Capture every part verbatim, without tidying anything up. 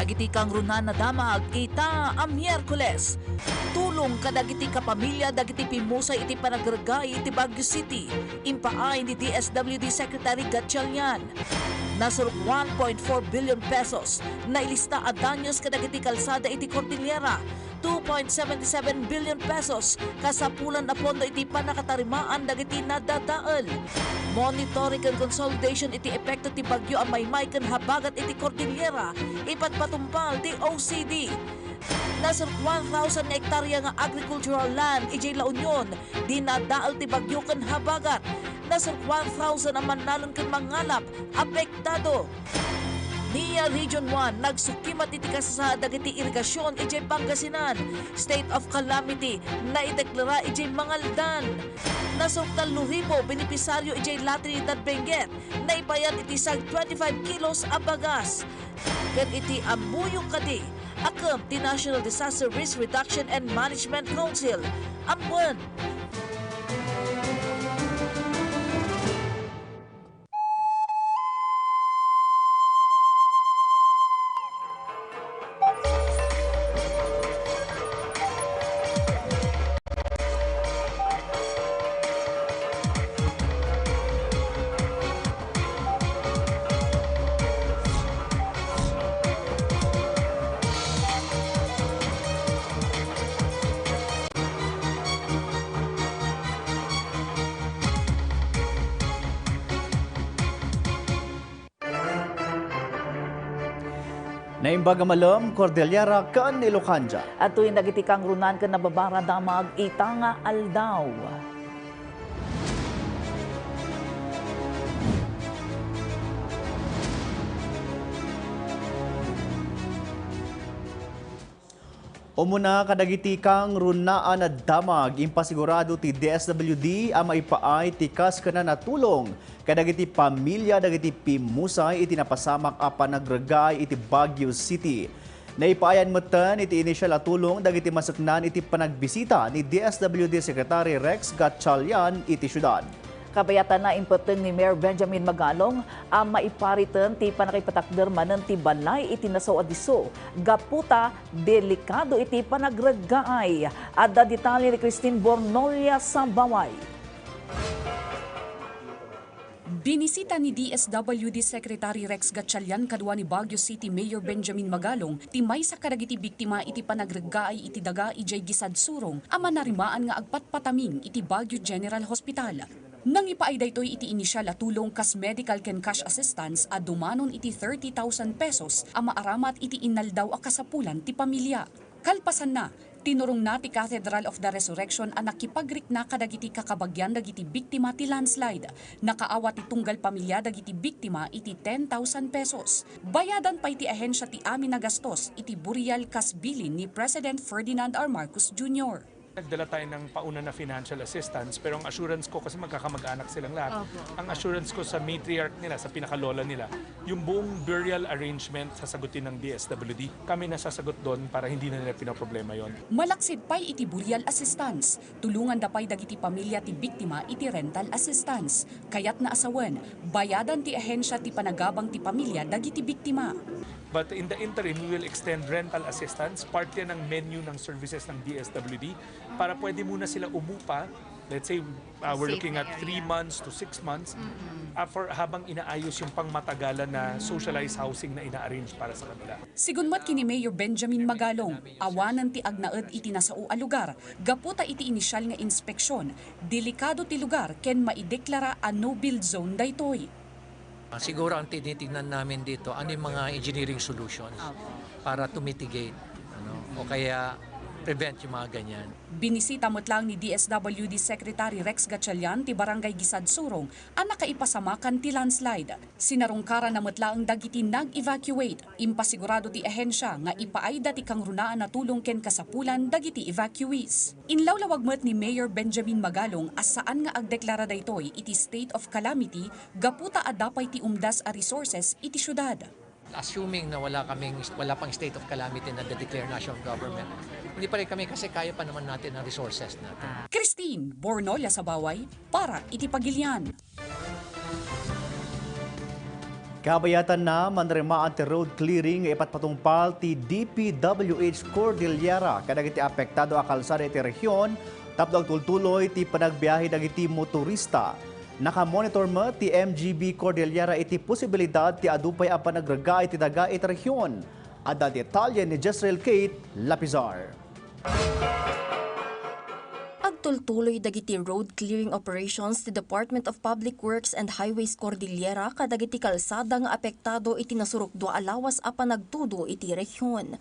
Dagiti kangrunaan a damag ita a Miyerkules. Tulong kadagiti kapamilya dagiti pimusay iti panagreggaay iti Baguio City. Impaay ni D S W D Secretary Gatchalian. Nasurok one point four billion pesos. Nailista a danyos kadagiti kalsada iti Cordillera. Two point seven seven billion pesos kasapulan a pondo iti pannakatarimaan dagiti nadadael. Monitoring ken consolidation iti epekto ti bagyo a Maymay ken habagat iti Cordillera, ipatpatumbal ti O C D. Nasurok one thousand nga hektarya nga agricultural land idiay La Union, dinadael ti bagyo ken habagat. Nasurok one thousand a mannalon ken mangalap, apektado. NIA Region one, nagsukimat iti kasasaad dagiti irigasion idiay Pangasinan. State of calamity, naideklara idiay Mangaldan. Nasurok tallo ribu benepisario idiay La Trinidad Benguet, naipayan iti sag twenty-five kilos a bagas. Ket iti ammuyog kadi, akem ti National Disaster Risk Reduction and Management Council. Ammuen. Naimbag a malem, Cordillera ken Ilocandia. Adtoyen dagiti kangrunaan ken nababara a damag ita nga aldaw. Umuna kadagiti kangrunaan a damag, impasigurado ti D S W D a maipaay ti kaskenan a tulong kadagiti pamilia dagiti pimmusay iti napasamak a panagreggaay iti Baguio City. Naipaayan metten iti inisial a tulong dagiti maseknan iti panagbisita ni D S W D Secretary Rex Gatchalian iti siudad. Kabayatanna, impetteng ni Mayor Benjamin Magalong a maipariten ti pannakaipatakder manen ti balay iti nasao a disso gapu ta delikado iti panagreggaay. Adda detalye ni Christine Bornolia Sabaway. Binisita ni D S W D Secretary Rex Gatchalian kadua ni Baguio City Mayor Benjamin Magalong ti maysa kadagiti biktima iti panagreggaay iti daga idiay Gisad Surong a manarimaan nga agpatpataming iti Baguio General Hospital. Nangipaay daytoy iti inisial a tulong kas medical ken cash assistance a dumanon iti thirty thousand pesos a maaramat iti inaldaw a kasapulan ti pamilia. Kalpasanna, tinurongna ti Cathedral of the Resurrection a nakipagrikna kadagiti kakabagian dagiti biktima ti landslide. Nakaawat ti tunggal pamilia dagiti biktima iti ten thousand pesos. Bayadan pay ti ahensia ti amin a gastos iti burial kas bilin ni President Ferdinand R. Marcos Junior. Nagdala tayo ng pauna na financial assistance, pero ang assurance ko, kasi magkakamag-anak silang lahat, Opo, opo. Ang assurance ko sa matriarch nila, sa pinakalola nila, yung buong burial arrangement sasagutin ng D S W D. Kami nasasagot doon para hindi na nila pinoproblema yon. Malaksid pay iti burial assistance, tulonganda pay dagiti pamilia ti biktima iti rental assistance. Kayatna a sawen, bayadan ti ahensia ti panagabang ti pamilia dagiti biktima. But in the interim, we will extend rental assistance, part yan ng menu ng services ng D S W D, para pwede muna sila umupa. Let's say, uh, we're Safe looking na at three area. Months to six months, Mm-mm. Uh, for habang inaayos yung pangmatagalan na socialized housing na ina-arrange para sa kanila. Sigun met ken ni Mayor Benjamin Magalong, awanen ti agnaed iti nasao a lugar gapu ta iti inisial nga inspeksyon, delikado ti lugar ken maideklara a no-build zone daytoy. Ah, siguro ang tinitingnan namin dito, ano yung mga engineering solutions Opo. Para to mitigate, ano, o kaya prevent yung mga ganyan. Binisita met laeng ni D S W D Secretary Rex Gatchalian ti Barangay Gisad Surong a nakaipasamakan ti landslide. Sinarungkaranna met laeng dagiti nag-evacuate. Impasigurado ti ahensia nga ipaayda ti kangrunaan a tulong ken kasapulan dagiti evacuees. Inlawlawag met ni Mayor Benjamin Magalong a saan nga agdeklara daytoy iti state of calamity gapu ta adda pay ti umdas a resources iti siudad. Assuming na wala kaming, wala pang state of calamity na de-declare national government, hindi pa rin kami kasi kaya pa naman natin ang resources natin. Christine Bornolia Sabaway para iti Pagilian. Kabayatan na, manrimaan ti road clearing nga ipatpatungpal ti D P W H Cordillera kadagiti apektado a kalsada iti rehiyon tapno agtultuloy ti panagbiahe dagiti motorista. Nakamonitor met ti M G B Cordillera iti posibilidad ti adu pay a panagregaay ti daga iti rehiyon. Adda detalye ni Jezreel Kate Lapizar. Agtultuloy dagiti road clearing operations ti Department of Public Works and Highways Cordillera kadagiti kalsada nga apektado iti nasurok dua a lawas a panagtudo iti rehiyon.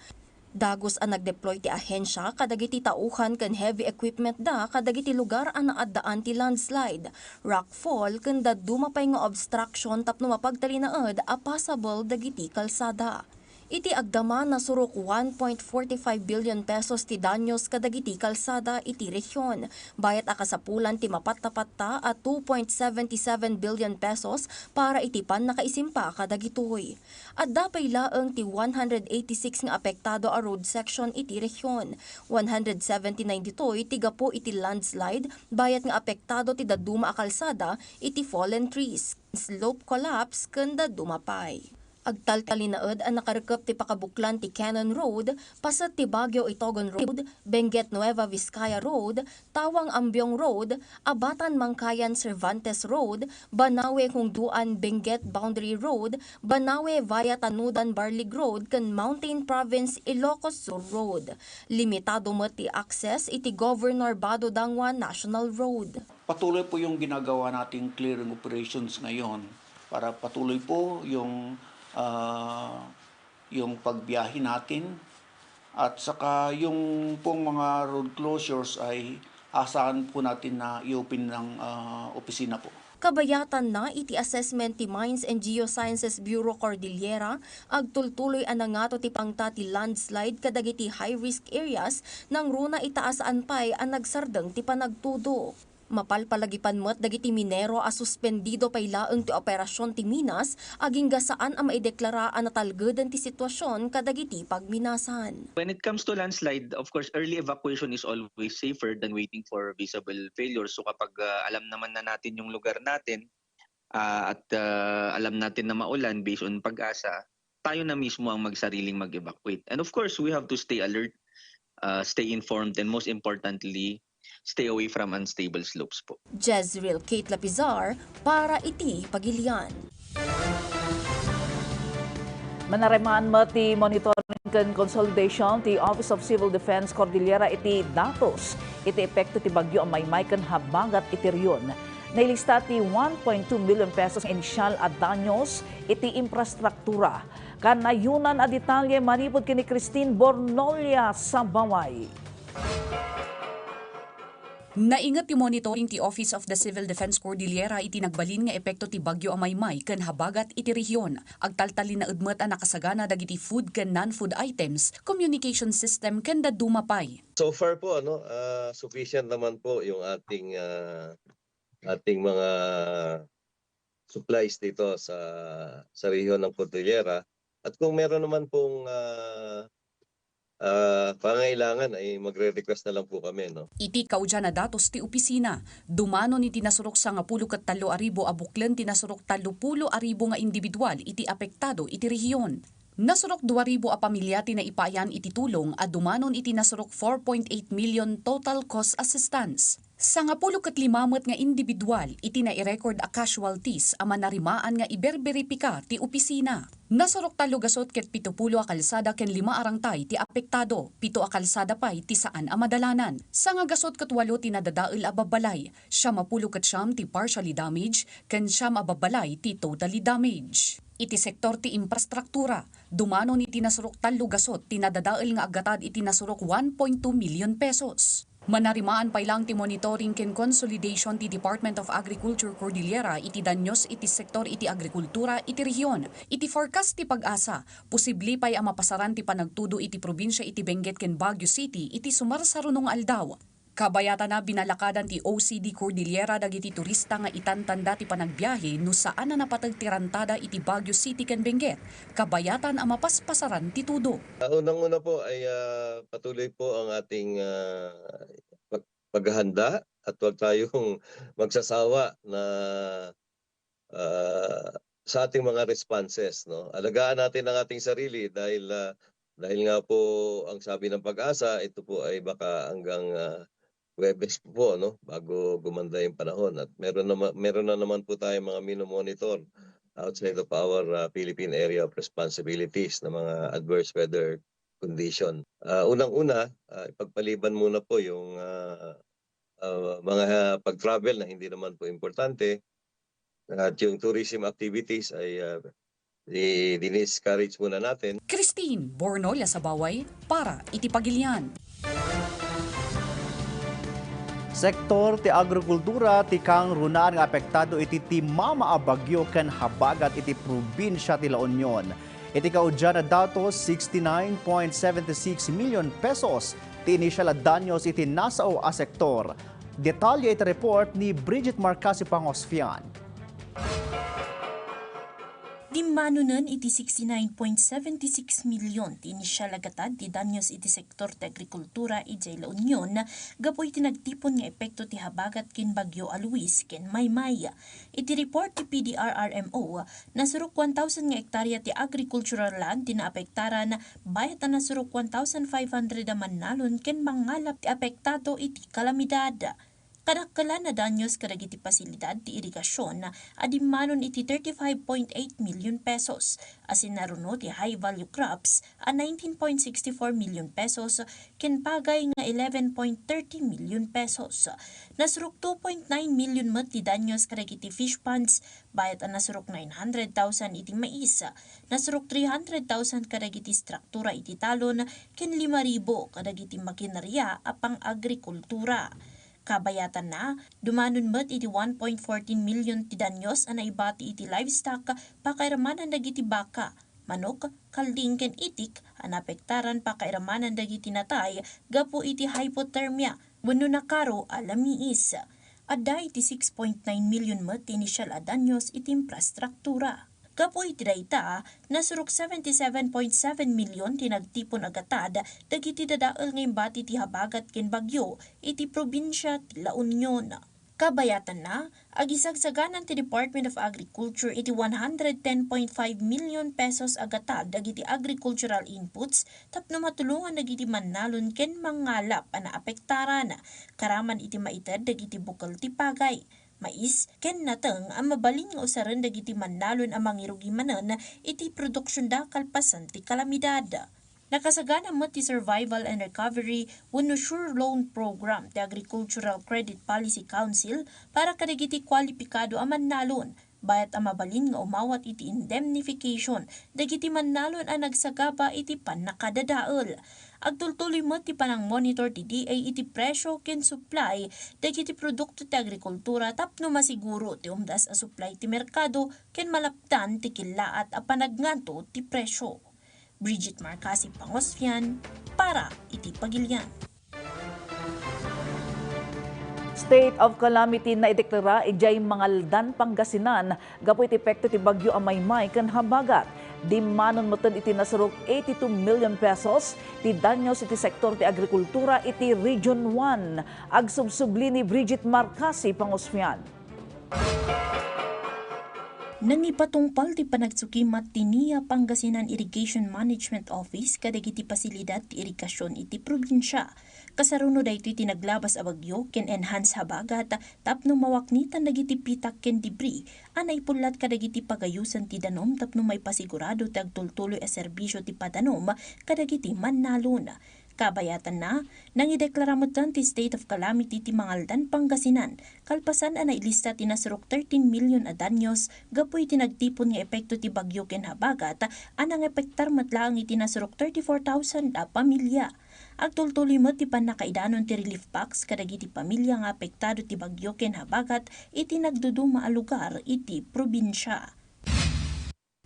Dagus a nagdeploy ti ahensya kadagiti tauhan ken heavy equipment da kadagiti lugar a naaddaan ti landslide, rockfall, ken dadduma pay nga obstruction tapno mapagtalinaed a pasable dagiti kalsada. Iti agdama, nasurok one point forty-five billion pesos ti danyos kadagiti kalsada iti rehiyon, bayat a kasapulan ti mapatta-patta a two point seventy-seven billion pesos para iti pannakaisimpa kadagitoy. Adda pay laeng ti one hundred eighty-six nga apektado a road section iti rehiyon. One hundred seventy-nine ditoy ti gapu iti landslide, bayat nga apektado ti dadduma a kalsada iti fallen trees, slope collapse, ken dadduma pay. Agtaltalinaed a nakarkep ti pakabuklan ti Cannon Road, paset ti Baguio Itogon Road, Benguet Nueva Vizcaya Road, Tawang Ambiong Road, Abatan Mangkayan Cervantes Road, Banawe Hungduan Benguet Boundary Road, Banawe via Tanudan Barlig Road, ken Mountain Province Ilocos Sur Road. Limitado met ti access iti Governor Bato Dangua National Road. Patuloy po yung ginagawa nating clearing operations ngayon para patuloy po yung, ah, yung pagbiyahe natin at saka yung pong mga road closures ay asahan po natin na i-open ng, ah, opisina po. Kabayatan na iti assessment ti Mines and Geosciences Bureau Cordillera, agtultuloy a nangato ti pangta ti landslide kadagiti high-risk areas nangruna ita a saan pay a nagsardeng ti panagtudo. Mapalpalagipan met dagiti minero a suspendido pay laeng ti operasyon ti minas agingga saan a maideklara a natalgeden ti sitwasyon kadagiti pagminasan. When it comes to landslide, of course, early evacuation is always safer than waiting for visible failures. So kapag, ah, alam naman na natin yung lugar natin, ah, at, ah, alam natin na maulan based on PAGASA, tayo na mismo ang magsariling mag-evacuate. And of course, we have to stay alert, ah, stay informed, and most importantly, stay away from unstable slopes po. Jezreel Kate Lapizar para iti Pagilian. Manarimaan met ti monitoring ken consolidation ti Office of Civil Defense Cordillera iti datos iti epekto ti Bagyo a Maymay ken habagat iti rehiyon. Nailista ti one point two million pesos nga inisyal a danyos iti infrastruktura. Kanayonan a detalye manipud ken ni Christine Bornolia Sabaway. Nainget ti monitoring ti Office of the Civil Defense Cordillera iti nagbalin nga epekto ti Bagyo a Maymay ken habagat iti rehiyon. Agtaltalinaed met a nakasagana dagiti food ken non-food items, communication system ken dadduma pay. So far po, ano, ah, sufficient naman po yung ating, ah, ating mga supplies dito sa, sa rehiyon ng Cordillera. At kung meron naman pong, ah, ah, pangangailangan, ay magre-request na lang po kami, no? Iti kaudian a datos ti opisina, dumanon iti nasurok sangapulo ket tallo a ribu a buklen ti nasurok tallopulo a ribu nga individual iti apektado iti rehiyon. Nasurok dua ribu a pamilya ti naipayan iti tulong a dumanon iti nasurok four point eight million total cost assistance. Sangapulo ket lima met nga individual iti nairecord a casualties a manarimaan nga iberberipika ti opisina. Nasurok tallo gasut ket pitopulo a kalsada ken lima a rangtay ti apektado, pito a kalsada pay ti saan a madalanan. Sangagasut ket walo ti nadadael a babbalay, siamapulo ket siam ti partially damaged, ken siam a babbalay ti totally damaged. Iti sektor ti infrastruktura, dumanon iti nasurok tallo gasut ti nadadael nga aggatad iti nasurok one point two million pesos. Manarimaan pay laeng ti monitoring ken consolidation ti Department of Agriculture Cordillera iti danyos iti sektor iti agrikultura iti rehiyon. Iti forecast ti PAGASA, posible pay a mapasaran ti panagtudo iti probinsia iti Benguet ken Baguio City iti sumarsarunong aldaw. Kabayatan a binalakadan ti O C D Cordillera dagiti turista nga itantanda ti panagbiahe no saan a napateg ti rantada iti Baguio City ken Benguet. Kabayatan a mapaspasaran ti tudo. Ah, unang-una po ay, ah, patuloy po ang ating, ah, pag-, paghahanda at huwag tayong magsasawa na, ah, sa ating mga responses, no? Alagaan natin ang ating sarili dahil, ah, dahil nga po ang sabi ng PAGASA, ito po ay baka hanggang, ah, Huwebes po, no, bago gumanda yung panahon. At meron nama-, meron na naman po tayong mga minomonitor outside of our, ah, Philippine Area of Responsibilities na mga adverse weather condition. Ah, unang-una, ah, ipagpaliban muna po yung, ah, ah, mga pag-travel na hindi naman po importante at yung tourism activities ay, ah, i-, diniscourage muna natin. Christine Bornolia Sabaway para iti Pagilian. Sektor ti agrikultura ti kangrunaan nga apektado iti timama a bagyo ken habagat iti probinsia ti La Union. Iti kaudian a datos, sixty-nine point seven six million pesos ti initial a danyos iti nasao a sektor. Detalye iti report ni Bridget Marcasi Pangosfian. Dimmanonen iti sixty-nine point seven six million ti initial a gatad ti danyos iti sektor ti agrikultura idiay La Union gapu iti nagtipon nga epekto ti habagat ken Bagyo a Luis ken Maymay. Iti report ti P D R R M O, nasurok one thousand nga ektarya ti agricultural land ti naapektaran, bayat a nasurok one thousand five hundred a mannalon ken mangngalap ti apektado iti kalamidad. Kadakkelan a danyos kadagiti pasilidad ti irigasion a dimmanon iti thirty-five point eight million pesos, a sinaruno ti high value crops a nineteen point sixty-four million pesos ken pagay nga eleven point thirty million pesos. Nasurok two point nine million met ti danyos kadagiti fish ponds, bayat a nasurok nine hundred thousand iti mais, nasurok three hundred thousand kadagiti struktura iti talon, ken lima ribu kadagiti makinarya a pang-agrikultura. Kabayatanna, dumanon met iti one point fourteen million ti danyos a naibati iti livestock, pakairamanan dagiti baka, manok, kalding ken itik a naapektaran pakairamanan dagiti natay gapu iti hypothermia wenno nakaro a lamiis. Adda iti six point nine million met ti initial a danyos iti infrastruktura. Gapu iti dayta, nasurok seventy-seven point seven million ti nagtipon a gatad dagiti dadael nga imbati ti habagat ken bagyo iti probinsia ti La Union. Kabayatanna, agisagsaganan ti Department of Agriculture iti one hundred ten point five million pesos a gatad dagiti agricultural inputs tapno matulongan dagiti mannalon ken mangngalap a naapektaran, karaman iti maited dagiti bukel ti pagay, mais, ken nateng a mabalin nga usaren dagiti mannalon a mangirugi manen iti produksionda kalpasan ti kalamidad. Nakasagana met ti Survival and Recovery wenno Sure Loan Program ti Agricultural Credit Policy Council para kadagiti kwalipikado a mannalon, bayat a mabalin nga umawat iti indemnification dagiti mannalon a nagsagaba iti pannakadadael. Agtultuloy met ti panangmonitor ti D A iti presio ken supply dagiti produkto ti agrikultura tapno masiguro ti umdas a supply ti merkado ken malapdan ti kellaat a panagngato ti presio. Bridget Marcasi Pangosfian para iti Pagilian. State of calamity naideklara idiay Mangaldan, Pangasinan gapu iti epekto ti bagyo a Maymay ken habagat. Dimmanon metten iti nasurok eighty-two million pesos ti danyos iti sektor ti agrikultura iti Region one. Agsubsubli ni Bridget Marcasi Pangosfian. Nangipatungpal ti panagsukimat ti NIA Pangasinan Irrigation Management Office kadagiti pasilidad ti irigasion iti probinsia. Kasaruno daytoy ti naglabas a bagyo ken enhance habagat tapno mawaknitan dagiti pitak ken debris a naipullat kadagiti pagayosan ti danum tapno maipasigurado ti agtultuloy a serbisio ti padanom kadagiti mannalon. Kabayatanna, nangideklara metten ti state of calamity ti Mangaldan, Pangasinan, kalpasan a nailista ti nasurok thirteen million a danyos gapu iti nagtipon nga epekto ti bagyo ken habagat a nangepektar met laeng iti nasurok thirty-four thousand a pamilia. Agtultuloy met ti pannakaidanon ti relief packs kadagiti pamilia nga apektado ti bagyo ken habagat iti nagduduma a lugar iti probinsia.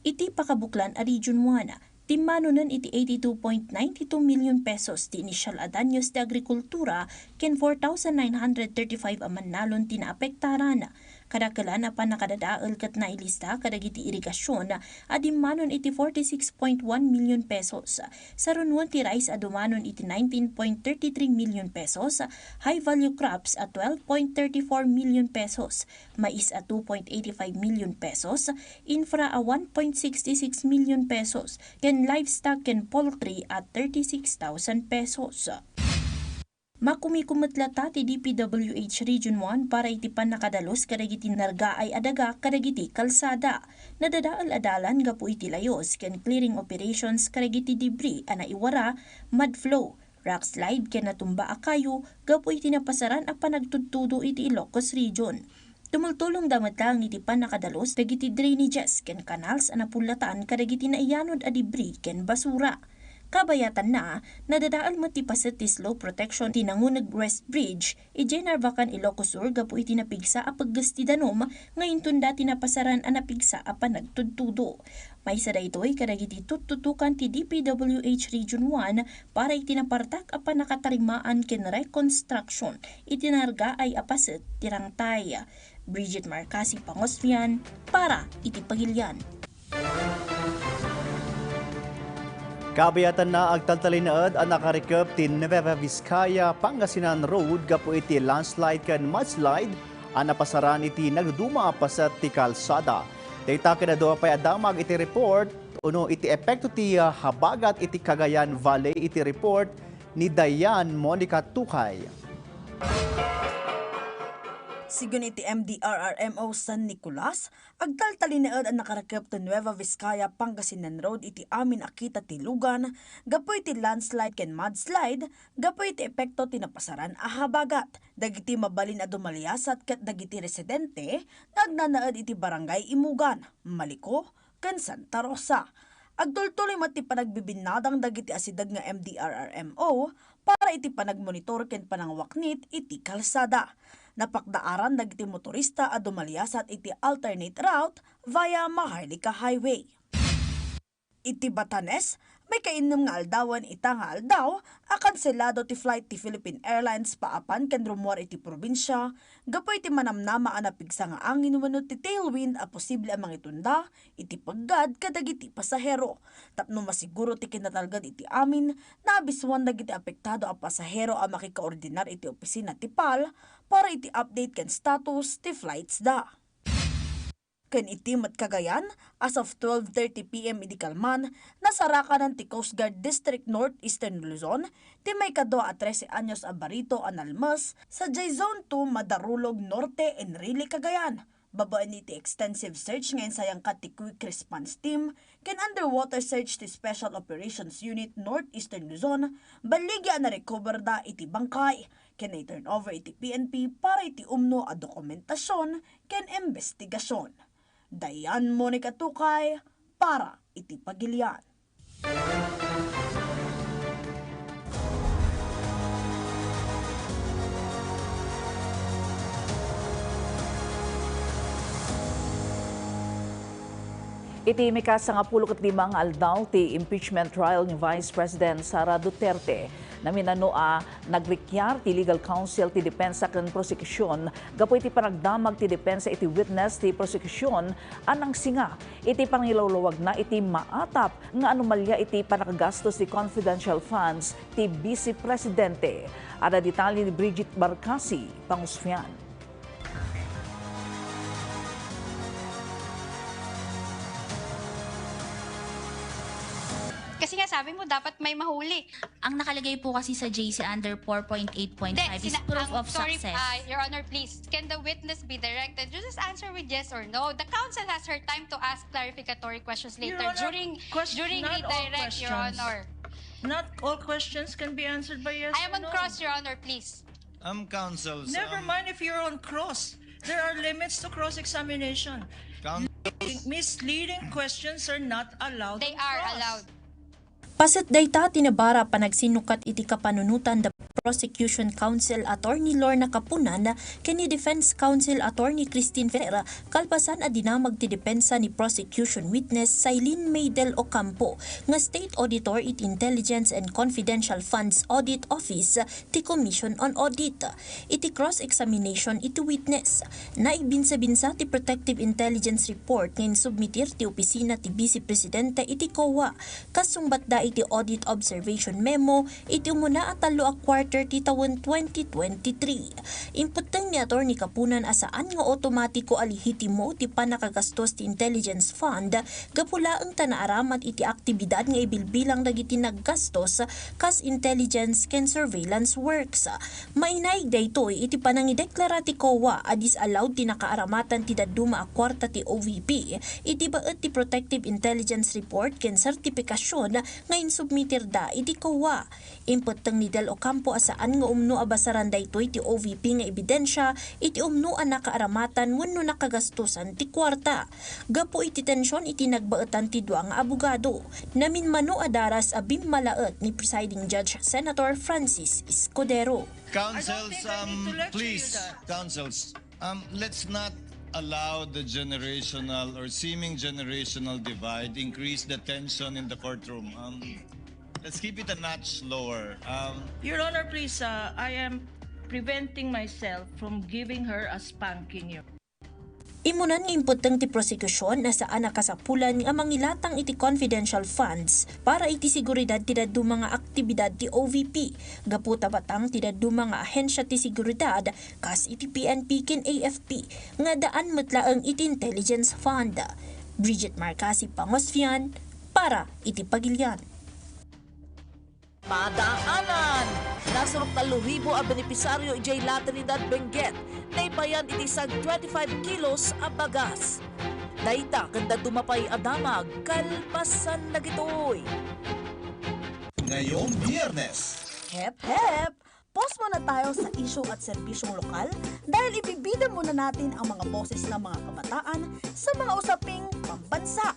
Iti pakabuklan a Region one, timmanonen iti eighty-two point nine two million pesos ti initial a danyos ti agrikultura ken four thousand nine hundred thirty-five a mannalon ti naapektaran. Kadakelan a pannakadadael ket nailista kadagiti irigasion a dimmanon iti forty-six point one million pesos. Sarunoen ti rice a dumanon iti nineteen point thirty-three million pesos, high value crops a twelve point thirty-four million pesos, mais a two point eighty-five million pesos, infra a one point sixty-six million pesos, ken livestock ken poultry a thirty-six thousand pesos. Makumiko met latta ti D P W H Region one para iti pannakadalus kadagiti nargaay a daga kadagiti kalsada. Nadadael a dalan gapu iti layus ken clearing operations kadagiti debris a naiwara, mud flow, rock slide ken natumba a kayo gapu iti napasaran a panagtudtudo iti Ilocos Region. Tumultulongda met laeng iti pannakadalus dagiti drainages ken canals a napullatan kadagiti naiyanod a debris ken basura. Kabayatanna, nadadael met ti paset ti slope protection ti Nanguneg West Bridge idiay Narvacan, Ilocos Sur gapu iti napigsa a pegges ti danum nga intunda ti napasaran a napigsa a panagtudtudo. Maysa daytoy kadagiti tuttutukan ti D P W H Region one para iti napartak a pannakatarimaan ken reconstruction iti nargaay a paset ti rangtay. Bridget Marcasi Pangosfian para iti Pagilian. Kabayatanna, agtaltalinaed a nakarikep ti Nueva Vizcaya Pangasinan Road gapu iti landslide ken mudslide a napasaran iti nagduduma a paset ti kalsada. Dayta ken adu pay a damag iti report, ono iti epekto ti, ah, habagat iti Cagayan Valley iti report ni Diane Monica Tukay. Sigun iti M D R R M O San Nicolas, agtaltalinaed a nakarikep ti Nueva Vizcaya Pangasinan Road iti amin a kita ti lugan gapu iti landslide ken mudslide gapu iti epekto ti napasaran a habagat. Dagiti mabalin a dumaliasat ket dagiti residente nga agnanaed iti Barangay Imugan, Maliko, ken Santa Rosa. Agtultuloy met ti panagbibinnadang dagiti asideg nga M D R R M O para iti panagmonitor ken panangwaknit iti kalsada. Napakdaaran dagiti motorista a dumaliasat iti alternate route via Maharlika Highway. Iti Batanes, maikainnem nga aldawen ita nga aldaw a kanselado ti flight ti Philippine Airlines paapan ken rummuar iti probinsia gapu iti manamnama a napigsa nga angin wenno ti tailwind a posible a mangitunda iti peggad kadagiti pasahero. Tapno masiguro ti kinatalged iti amin, naabisuan dagiti apektado a pasahero a makikaordinar iti opisina ti pal para iti update ken status ti flights da. Ken iti met Cagayan, as of twelve thirty P M idi kalman, nasarakanan ti Coast Guard District North Eastern Luzon ti maikadua a trese anyos a barito a nalmes sadiay Zone two Madarulog Norte, Enrile, Cagayan. Babaen iti extensive search nga insayangkat ti Quick Response Team ken Underwater Search ti Special Operations Unit North Eastern Luzon, balligi a narecover da iti bangkay ken nai-turn over iti P N P para iti umno a dokumentasion ken imbestigasion. Diane Monica Tukay para iti Pagilian. Iti mikasangapulo ket lima nga aldaw ti impeachment trial ni Vice President Sara Duterte, naminano a nagrikiar ti legal counsel ti depensa ken prosecution gapu iti panagdamag ti depensa iti witness ti prosecution a nangsinga iti pangilawlawagna iti maatap nga anomalia iti pannakagastos ti confidential funds ti Vice Presidente. Adda detalye ni Bridget Barcasi Pangusfian. Kasi nga sabi mo, dapat may mahuli. Ang nakalagay po kasi sa J C under four point eight point five is proof of success. Sorry, uh, Your Honor, please, can the witness be directed? You just answer with yes or no. The counsel has her time to ask clarificatory questions later during, during redirect, Your Honor. Not all questions can be answered by yes or no. I am on cross, Your Honor, please. Um, counsel, never mind if you're on cross. There are limits to cross-examination. Misleading questions are not allowed on cross. They are allowed. Paset dayta ti nabara a panagsinnukkat iti kapanunotan da Prosecution Counsel Attorney Lorna Kapunan ken ni Defense Counsel Attorney Christine Ferrer kalpasan a dinamag ti depensa ni prosecution witness Silene May Del Ocampo nga State Auditor iti Intelligence and Confidential Funds Audit Office ti Commission on Audit. Iti cross-examination iti witness, naibinsabinsa ti protective intelligence report nga insubmitir ti opisina ti Vice Presidente iti COA, kasungbatda iti audit observation memo iti umuna a tallo a quarter ti tawen twenty twenty-three. Impetteng ni Attorney Kapunan a saan nga otomatiko a lehitimo ti pannakagastos ti intelligence fund gapu laeng ta naaramat iti aktibidad nga ibilbilang dagiti naggastos kas intelligence ken surveillance works. Mainaig daytoy iti panangideklara ti COA a disallowed ti nakaaramatan ti dadduma a kuarta ti O V P iti baet ti protective intelligence report ken sertipikasyon nga insubmitirda iti COA. Impetteng ni Del Ocampo a saan nga umno a basaran daytoy ti O V P nga ebidensia iti umno a nakaaramatan wenno nakagastosan ti kuarta. Gapu iti tension iti nagbaetan ti dua nga abogado, naminmano a daras a bimmalaet ni Presiding Judge Senator Francis Escudero. Councils, um, please, councils, um, let's not allow the generational or seeming generational divide increase the tension in the courtroom. Um, let's keep it a notch lower. Um, Your Honor, please, uh, I am preventing myself from giving her a spanking. Imunan nga impetteng ti prosecution a saan a kasapulan nga mangilatang iti confidential funds para iti seguridad ti dadduma nga aktibidad ti O V P, gapu ta batang ti dadduma nga ahensya ti seguridad, kas iti P N P ken A F P, nga addaan met laeng iti intelligence fund. Bridget Marcasi Pangosfian, para iti Pagilian. Padaanan! Nasurok tallo ribu a benepisario idiay lottery da Benguet, naipayan iti sag twenty-five kilos a bagas. Dayta ken dadduma pay a damag kalpasan dagitoy. Ngayong Biyernes. Hep, hep! Pause muna tayo sa isyu at serbisyong lokal dahil ibibida muna natin ang mga boses ng mga kabataan sa mga usaping pambansa.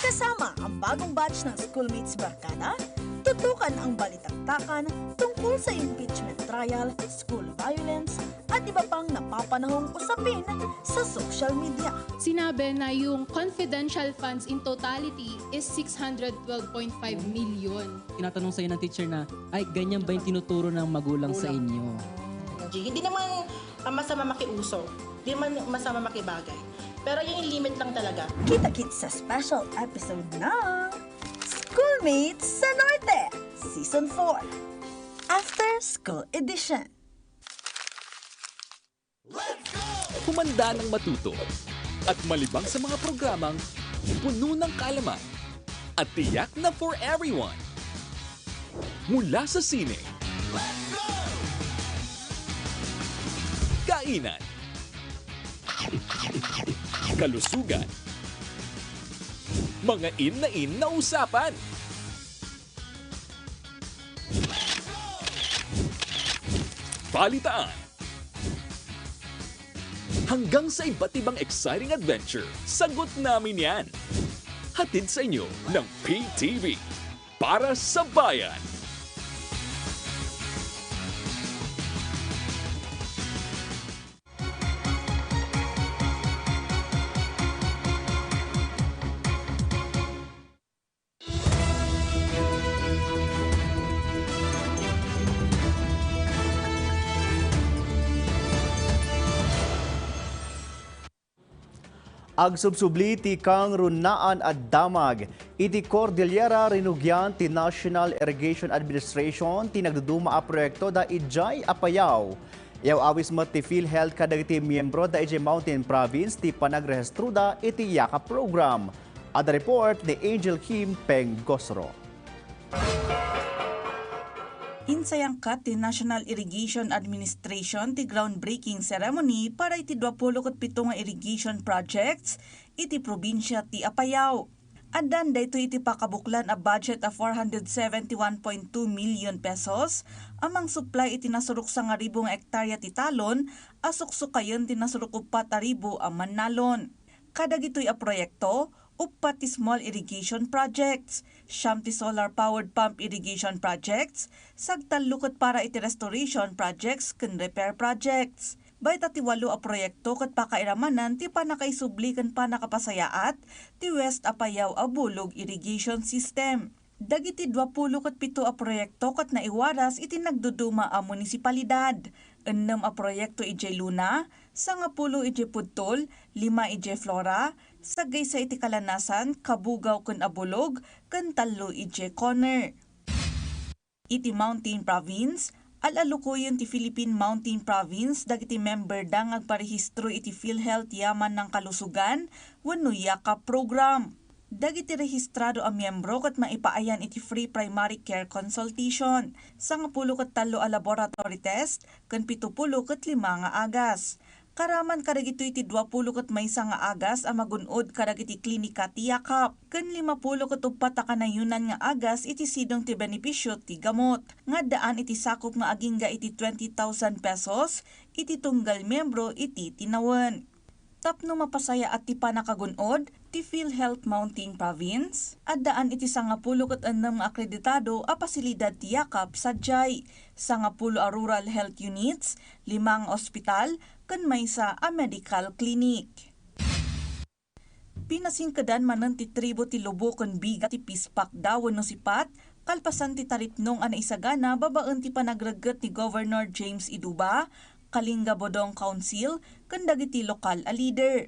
Kasama ang bagong batch ng Schoolmates Barkada, tutukan ang balitaktakan tungkol sa impeachment trial, school violence, at iba pang napapanahong usapin sa social media. Sinabi na yung confidential funds in totality is six hundred twelve point five million. Tinatanong sa'yo ng teacher na, "Ay, ganyan ba yung tinuturo ng magulang sa inyo?" Hindi naman, ah, masama makiuso. Hindi man masama makibagay. Pero yung limit lang talaga. Kita-kits sa special episode ng Schoolmates sa Norte, Season four, After School Edition. Humanda ng matuto at malibang sa mga programang puno ng kaalaman at tiyak na for everyone. Mula sa sine, kainan, kalusugan, mga in na in na usapan, balitaan, hanggang sa iba't ibang exciting adventure, sagot namin yan. Hatid sa inyo ng P T V, para sa bayan. Agsubsubli ti kangrunaan a damag iti Cordillera, rinugian ti National Irrigation Administration ti nagduduma a proyekto da idiay Apayao. Iyaw-awis met ti PhilHealth kadagiti miyembro da idiay Mountain Province ti panagrehistro da iti YACA program. Adda report ni Angel Kim Pengosro. Insayangkat ti National Irrigation Administration ti groundbreaking ceremony para iti duapulo ket pito nga irrigation projects iti probinsia ti Apayao. Addan daytoy iti pakabuklan a budget a four hundred seventy-one point two million pesos a mangsupply iti nasurok sangaribu nga ektarya ti talon a suksukayen ti nasurok uppat a ribu a mannalon. Kadagitoy a proyekto, uppat ti small irrigation projects, siam ti solar-powered pump irrigation projects, sagtallo ket para iti restoration projects ken repair projects. Bayta ti walo a proyekto ket pakairamanan ti pannakaisubli ken pannakapasayaat ti West Apayao a Bulog Irrigation System. Dagiti duapulo ket pito a proyekto ket naiwaras iti nagduduma a munisipalidad. Ennem a proyekto idiay Luna, sangapulo idiay Pudtol, lima idiay Flora, sagaysa iti Kalanasan, Cabugao ken Abulog, ken tallo idiay Conner. Iti Mountain Province, al-alukoyen ti Philippine Mountain Province dagiti memberda nga agparehistro iti PhilHealth Yaman ng Kalusugan wenno YAKAP program. Dagiti rehistrado a miyembro ket maipaayan iti free primary care consultation, sangapulo ket tallo a laboratory test, ken pitupulo ket lima nga agas. Karaman kadagitoy ti duapulo ket maysa nga agas a magun-od kadagiti klinika ti YAKAP, ken limapulo ket uppat a kanayonan nga agas iti sidong ti benepisio ti gamot, nga addaan iti sakup nga agingga iti twenty thousand pesos iti tunggal miyembro iti tinawen. Tapno mapasayaat ti pannakagun-od, ti PhilHealth Mountain Province, addaan iti sangapulo ket ennem nga akreditado a pasilidad ti YAKAP sadiay, sangapulo a rural health units, lima nga ospital, ken maysa a medical clinic. Pinasingkedan manen ti tribo ti Lobo ken Biga ti pispakda wenno sipat, kalpasan ti taripnong a naisagana babaen ti panagregget ni Governor James Iduba, Kalinga Bodong Council, ken dagiti lokal a leader.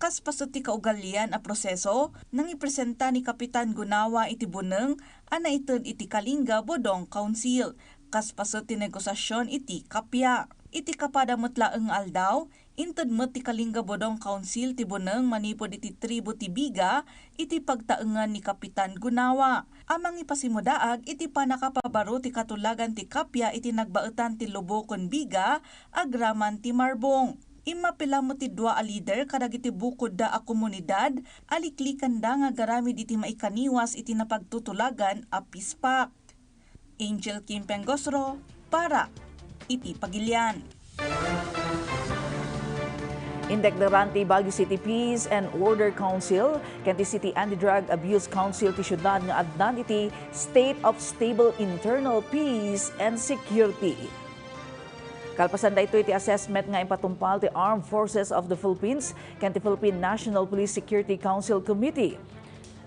Kas paset ti kaugalian a proseso, nangipresenta ni Kapitan Gunawa iti buneng a naited iti Kalinga Bodong Council, kas paset ti negosiasion iti kappia. Iti kapada met laeng nga aldaw, inted met ti Kalinga Bodong Council ti buneng manipud iti tribo ti Biga iti pagtaengan ni Kapitan Gunawa a mangipasimudaag iti pannakapabaro ti katulagan ti kappia iti nagbaetan ti Lobo ken Biga agraman ti Marbong. Immapila met ti dua a lider kadagiti bukodda a komunidad a liklikanda nga agaramid iti maikaniwas iti napagtutulagan a pispak. Angel Kim Pengosro para iti Pagilian. Indeklaraan ti Baguio City Peace and Order Council ken ti City Anti-Drug Abuse Council ti siudad nga addan iti State of Stable Internal Peace and Security. Kalpasan daytoy ti assessment nga impatungpal ti Armed Forces of the Philippines ken ti Philippine National Police Security Council Committee.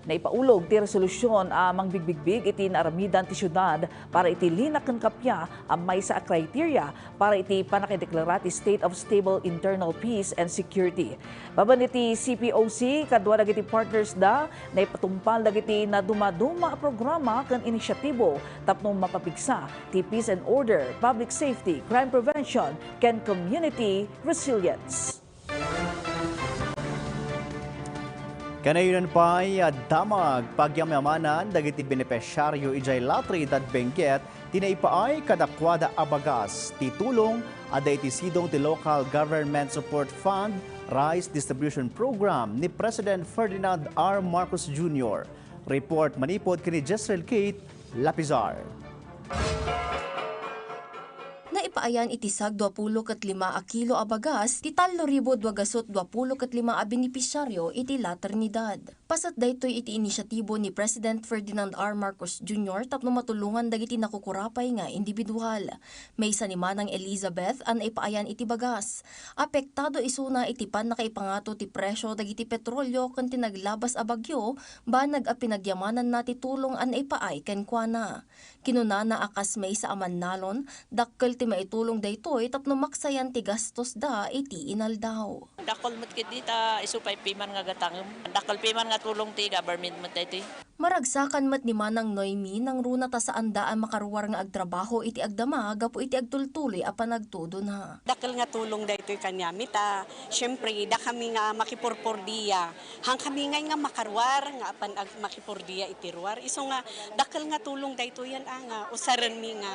Naipaulog ti resolusyon a mangbigbigbig iti naaramidan ti siudad para iti lina ken kappia a maysa a criteria para iti pannakadeklara ti State of Stable Internal Peace and Security. Babaen iti C P O C, kadua dagiti partners da, naipatungpal dagiti nadumaduma a programa ken inisyatibo tapno mapapigsa ti peace and order, public safety, crime prevention, ken community resilience. Kanayon pay a damag pagyamyamanan dagiti benepisyaryo idiay La Trinidad Benguet ti naipaay kadakuada a bagas ti tulong adda iti sidong ti Local Government Support Fund Rice Distribution Program ni President Ferdinand R. Marcos Junior. Report manipud ken ni Jezreel Kate Lapizar. Naipaayan iti sagduapulo ket lima a kilo a bagas ti tallo ribu dua gasut duapulo ket lima a benepisyaryo iti La Trinidad. Paset daytoy iti inisyatibo ni President Ferdinand R. Marcos Junior tapno matulongan dagiti nakukurapay nga individual. Maysa ni Manang Elizabeth a naipaayan iti bagas. Apektado isuna iti pannakaipangato ti presyo dagiti petrolyo ken ti naglabas a bagyo, banag a pinagyamananna ti tulong a naipaay kenkuana. Kinunana a kas maysa a mannalon, dakkel ti maitulong daytoy tapno maksayan ti gastosda iti inaldaw. Dakkel met ketdi ta isu pay piman nga gatangem. Dakkel piman nga tulong ti government met daytoy. Maragsakan met ni Manang Noemi nangruna ta saanda a makaruar nga agtrabaho iti agdama gapu iti agtultuloy a panagtudona. Dakkel nga tulong daytoy kaniami ta, siempre, dakami nga makipurpordia. Hankami ngay nga makaruar nga apan ag-, makipurdia iti ruar. Isu nga dakkel nga tulong daytoy a nga usarenmi nga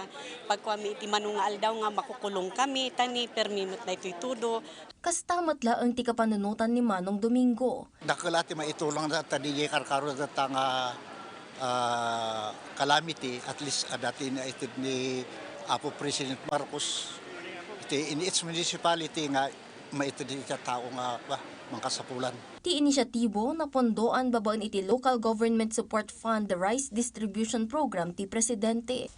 pagkuami iti mano nga aldaw nga makukulong kami, ta ni permi met daytoy tudo. Kasta met laeng ti kapanunotan ni Manong Domingo. Dakkel a ti maitulongda ta diay karkaro data nga, ah, calamity, at least, ah, dati na ited ni Apo President Marcos, iti in each municipality nga Maitid iti tao nga, ah, mangkasapulan. Ti inisyatibo napondoan babaen iti Local Government Support Fund Rice Distribution Program ti Presidente.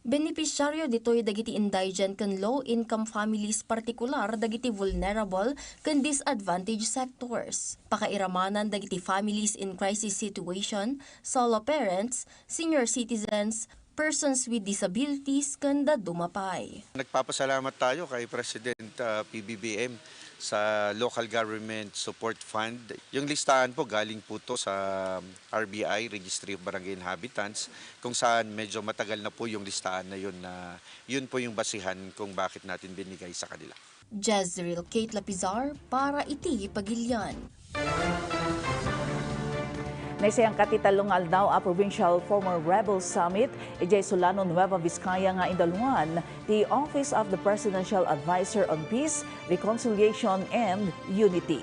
Benepisyaryo ditoy dagiti indigent ken low-income families, partikular dagiti vulnerable ken disadvantaged sectors. Pakairamanan dagiti families in crisis situation, solo parents, senior citizens, persons with disabilities, ken dadduma pay. Nagpapasalamat tayo kay President, ah, P B B M sa Local Government Support Fund. Yung listahan po, galing po to sa R B I, Registry of Barangay Inhabitants, kung saan medyo matagal na po yung listahan na yun, na yun po yung basihan kung bakit natin binigay sa kanila. Jezreel Kate Lapizar para iti Pagilian. Naisayangkat ti tallo nga aldaw a Provincial Former Rebels Summit idiay Solano, Nueva Vizcaya nga indaluan ti Office of the Presidential Advisor on Peace, Reconciliation, and Unity.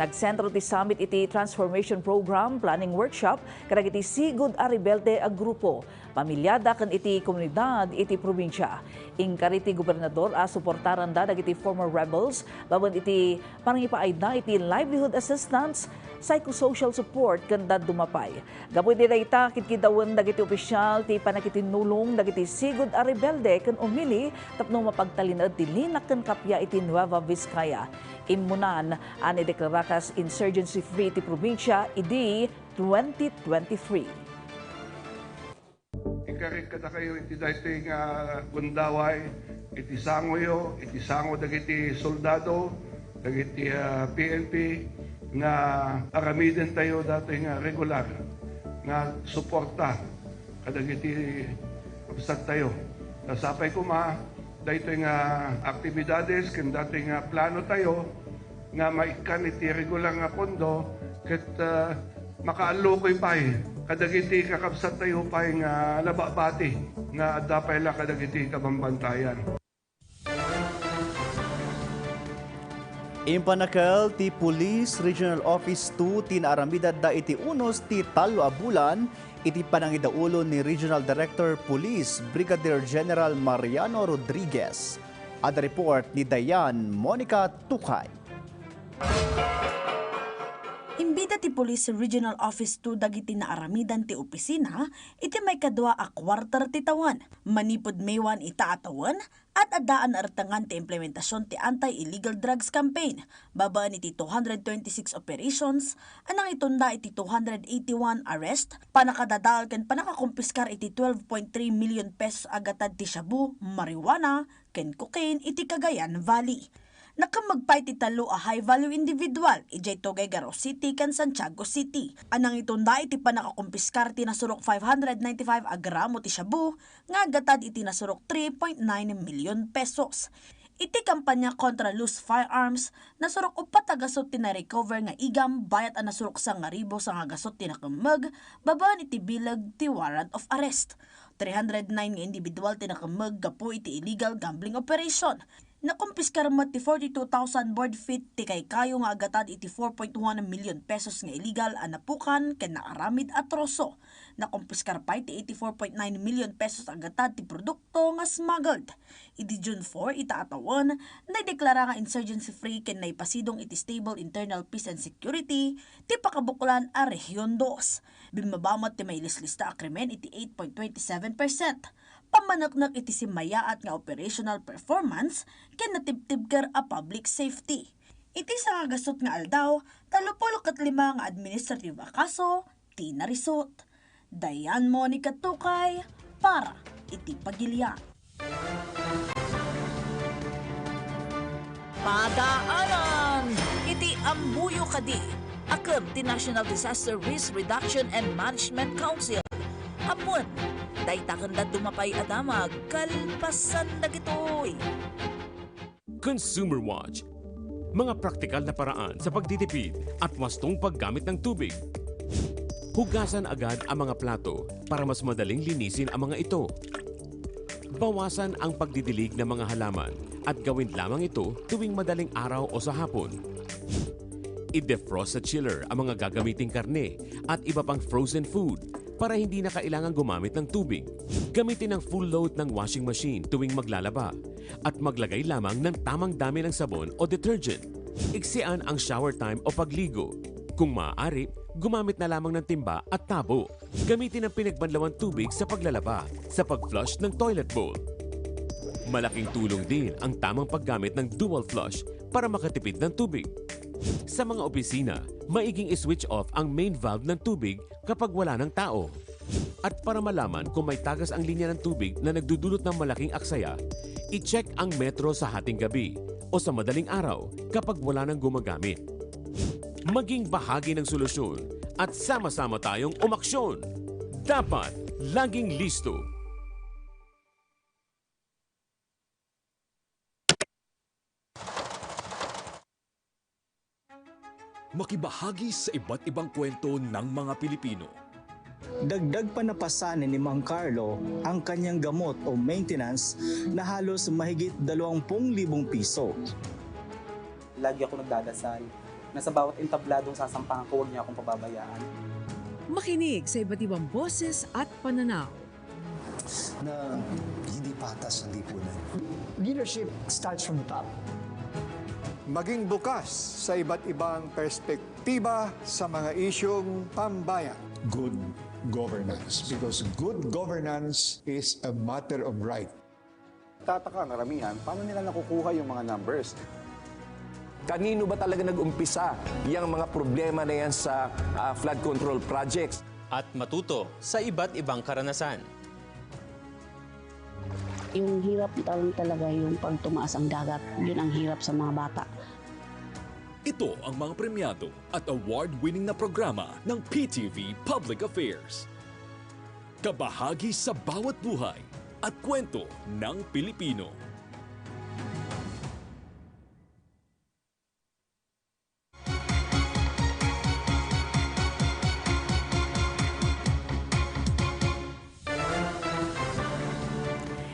Nagsentro ti summit iti Transformation Program Planning Workshop kadagiti sigud a rebelde a grupo, pamilyada ken iti komunidad iti probinsia. Inkari ti gobernador a suportaranda dagiti former rebels babaen iti panangipaayda iti livelihood assistance, psychosocial support, ken dadduma pay. Gapu iti dayta, kidkidawen dagiti opisyal ti pannakitinnulong dagiti sigud a rebelde ken umili tapno mapagtalinaed ti linak ken kappia iti Nueva Vizcaya. Immunan a naideklara kas insurgency-free ti probinsia idi twenty twenty-three. Inkari kadakayo iti daytoy nga gundaway, iti sangoyo, iti sango dagiti soldado, dagiti, ah, P N P, nga aramidentayo datoy nga regular nga suporta kadagiti kabsattayo. Ta sapay koma, daytoy nga aktibidades ken daytoy nga plano tayo nga maikkan iti regular nga pondo ket, ah, makaallokoy pay kadagiti kakabsattayo pay nga nababati nga adda pay la kadagiti kabambantayan. Impanakel ti Police Regional Office two ti naaramidanda iti unos ti tallo a bulan iti panangidaulo ni Regional Director Police Brigadier General Mariano Rodriguez. Adda report ni Diane Monica Tukay. Imbida ti Police Regional Office two dagiti naaramidan ti opisina iti maikadua a quarter ti tawen. Manipud May one ita a tawen, ad-adda a naertengan ti implementasion ti Anti-Illegal Drugs Campaign, babaen iti two hundred twenty-six operations a nangitunda iti two hundred eighty-one arrest, pannakadadael ken pannakakumpiskar iti twelve point three million pesos a gatad ti shabu, marijuana, ken cocaine iti Cagayan Valley. Nakemmeg pay ti tallo a high-value individual idiay Tuguegarao City ken Santiago City a nangitunda iti pannakakumpiskar ti nasurok five hundred ninety-five a gramo ti shabu nga aggatad iti nasurok three point nine million pesos. Iti kampanya kontra loose firearms, nasurok uppat a gasut ti na-recover nga igam bayat a nasurok sangaribu sanga gasut ti nakemmeg babaen iti bileg ti warrant of arrest. Three hundred nine nga individual ti nakemmeg gapu iti illegal gambling operation. Nakumpiskar met ti forty-two thousand board feet ti kaykayo nga aggatad iti four point one million pesos nga illegal a napukan ken naaramid a troso. Nakumpiskar pay ti eighty-four point nine million pesos a gatad ti produkto nga smuggled. Idi June four ita a tawen, naideklara nga insurgency-free ken naipasidong iti stable internal peace and security ti pakabuklan a Rehiyon Dos. Bimmaba met ti mailislista a krimen iti eight point twenty-seven percent. Pammaneknek iti simmayaat nga operational performance ken natibtibker a public safety. Iti sangagasut nga aldaw, tallopulo ket lima nga administrative a kaso ti narisut. Diane Monica Tukay para iti Pagilian. Padaanan iti ammoyo kadi, akem ti National Disaster Risk Reduction and Management Council. Ammon, dayta ken dadduma pay a damag kalpasan dagitoy. Consumer Watch. Mga praktikal na paraan sa pagtitipid at wastong paggamit ng tubig. Hugasan agad ang mga plato para mas madaling linisin ang mga ito. Bawasan ang pagdidilig ng mga halaman at gawin lamang ito tuwing madaling araw o sa hapon. I-defrost sa chiller ang mga gagamiting karne at iba pang frozen food. para hindi na kailangan gumamit ng tubig. Gamitin ang full load ng washing machine tuwing maglalaba at maglagay lamang ng tamang dami ng sabon o detergent. Iksian ang shower time o pagligo. Kung maaari, gumamit na lamang ng timba at tabo. Gamitin ang pinagbanlawang tubig sa paglalaba, sa pag-flush ng toilet bowl. Malaking tulong din ang tamang paggamit ng dual flush para makatipid ng tubig. Sa mga opisina, maiging i-switch off ang main valve ng tubig kapag wala ng tao. At para malaman kung may tagas ang linya ng tubig na nagdudulot ng malaking aksaya, i-check ang metro sa hating gabi o sa madaling araw kapag wala nang gumagamit. Maging bahagi ng solusyon at sama-sama tayong umaksyon. Dapat laging listo. Makibahagi sa iba't ibang kwento ng mga Pilipino. Dagdag pa na pasanin ni Mang Carlo ang kanyang gamot o maintenance na halos mahigit dalawampu libong piso. Lagi ako nagdadasal na sa bawat entabladong sasampahan ko, huwag niya akong pababayaan. Makinig sa iba't ibang boses at pananaw. Na hindi patas ang lipunan. Leadership starts from the top. Maging bukas sa iba't ibang perspektiba sa mga isyung pambayan. Good governance, because good governance is a matter of right. Tataka ang karamihan, paano nila nakukuha yung mga numbers? Kanino ba talaga nag-umpisa yang mga problema na yan sa ah, flood control projects? At matuto sa iba't ibang karanasan. Yung hirap lang talaga yung pag tumaas ang dagat, yun ang hirap sa mga bata. Ito ang mga premiado at award-winning na programa ng P T V Public Affairs. Kabahagi sa bawat buhay at kwento ng Pilipino.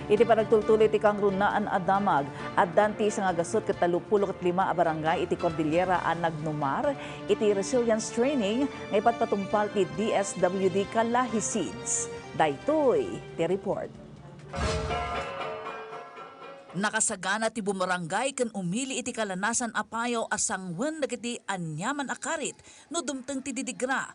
Iti panagtultuloy ti kangrunaan a damag, addan ti sangagasut ket tallopulo ket lima a barangay iti Cordillera a nagnumar iti resilience training nga ipatpatungpal ti D S W D Kalahi Seeds. Daytoy ti report. Nakasagana ti bumarangay ken umili iti kalanasan a payaw a sanguen dagiti aniaman a karit no dumteng ti didigra.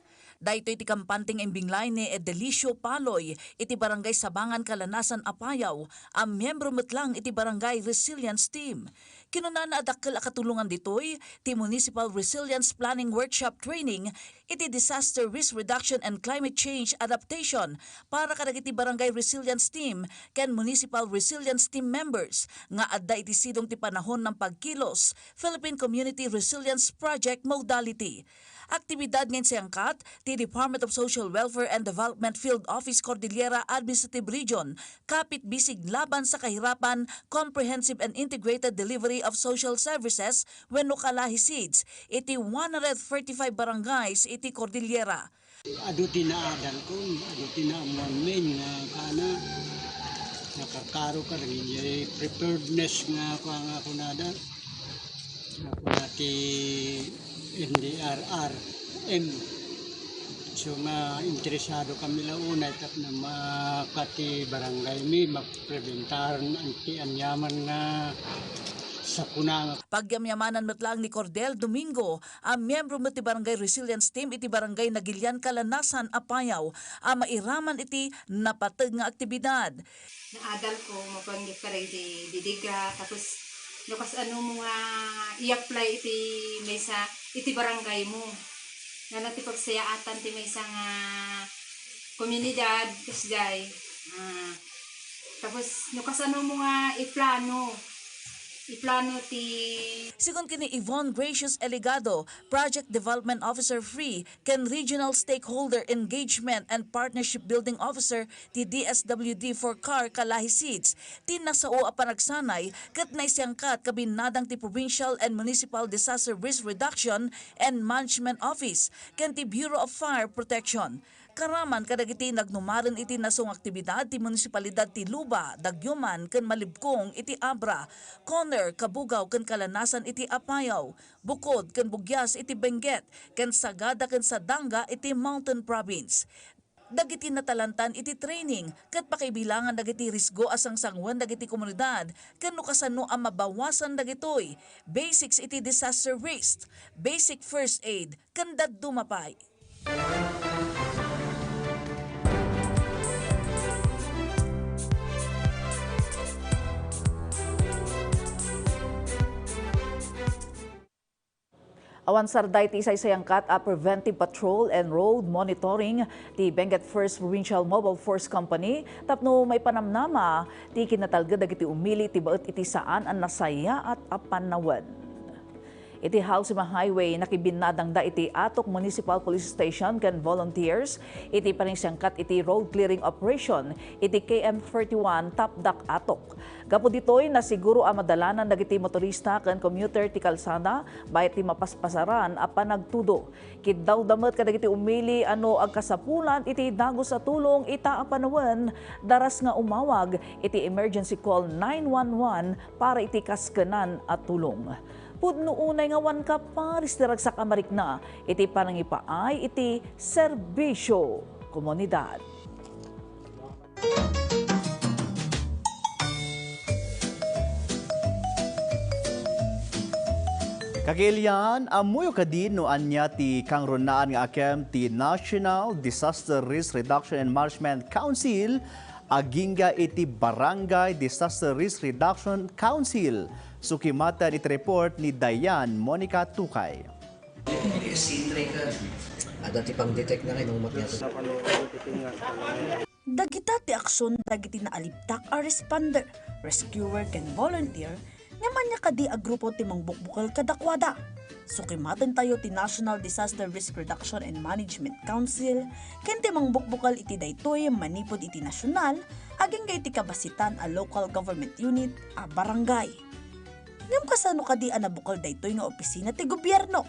Daytoy ti kampante nga imbinglay ni Edelicio Paloy iti Barangay Sabangan, Kalanasan a Payaw a miyembro met lang iti Barangay Resilience Team. Kinunana a dakkel a katulongan ditoy ti Municipal Resilience Planning Workshop Training iti Disaster Risk Reduction and Climate Change Adaptation para kadagiti Barangay Resilience Team ken Municipal Resilience Team members nga adda iti sidong ti panahon ng pagkilos, Philippine Community Resilience Project Modality. Aktibidad nga insayangkat ti Department of Social Welfare and Development Field Office Cordillera Administrative Region, kapit bisig laban sa kahirapan, Comprehensive and Integrated Delivery of Social Services wenno Kalahi Seeds iti one hundred forty-five barangays iti Cordillera. Adu ti naadalkon, adu ti naammoanmin nga kana, nakakaro ka dagiti preparedness nga kua nga kunada. Kuna ti N D R R M. So nga interesado kami la unay tapno makati barangay mi, maprebentar ti aniaman nga sakuna. Pagyamyamanan met laeng ni Cordel Domingo a miyembro met ti Barangay Resilience Team iti Barangay Nagilian, Kalanasan a Payaw a mairaman iti napateg nga aktibidad. Naadal ko, mapanggep ka dagiti didigra, tapos no kas-anomo nga i-apply iti maysa, iti barangaymo. Ngana ti pagsayaatan ti maysa nga komunidad, kasjay. Ah, tapos no kas-anomo nga iplano, iplano ti. Sigun ken ni Yvonne Gracious Eligado, Project Development Officer three ken Regional Stakeholder Engagement and Partnership Building Officer ti D S W D for CAR Kalahi Seeds, ti nasao a panagsanay ket naisangkat kabinnadang ti Provincial and Municipal Disaster Risk Reduction and Management Office ken ti Bureau of Fire Protection. Karaman kadagiti nagnumaren iti nasao nga aktibidad ti munisipalidad ti Luba, Daguman ken Malibkong iti Abra, Coner, Cabugao ken Kalanasan iti Apayao, Bukod ken Bugyas iti Benguet, ken Sagada ken Sadanga iti Mountain Province. Dagiti natalantan iti training ket pakaibilangan dagiti risgo a sangsangoen dagiti komunidad ken no kasano a mabawasan dagitoy. Basics iti disaster risk, basic first aid, ken dadduma pay. Awan sarday ti isaysayangkat a preventive patrol and road monitoring ti Benguet First Provincial Mobile Force Company tapno maipanamnama ti kinatalged dagiti umili ti baet iti saan a nasayaat a panawen. Iti Halsema Highway, nakibinnadangda iti Atok Municipal Police Station ken volunteers iti panangsiangkat iti road clearing operation iti K M thirty-one Tapdak Atok. Gapu ditoy, nasiguro a madalanan dagiti motorista ken commuter ti kalsada bayat ti mapaspasaran a panagtudo. Kiddawda met kadagiti umili a no agkasapulan iti dagus a tulong ita a panawen, daras nga umawag iti emergency call nine one one para iti kaskenan a tulong. Pudno unay nga awan kaparis ti ragsak a marikna iti panangipaay iti serbisyo komunidad. Kagiilian, ammoyo kadi no ania ti kangrunaan nga akem ti National Disaster Risk Reduction and Management Council agingga iti Barangay Disaster Risk Reduction Council? Sukimaten iti report ni Diane Monica Tukay. Sindre ka. Adda ti pang-detect na rin, umat nga. Dagita ti aksion dagiti naalibtak a responder, rescuer, ken volunteer nga ania kadi a grupo ti mangbukbukel kadakuada. Sukimaten tayo ti National Disaster Risk Reduction and Management Council ken ti mangbukbukel iti daytoy manipud iti nasyonal agingga iti kabasitan a local government unit a barangay. Ngem kasano kadi a nabukel daytoy nga opisina ti gobierno?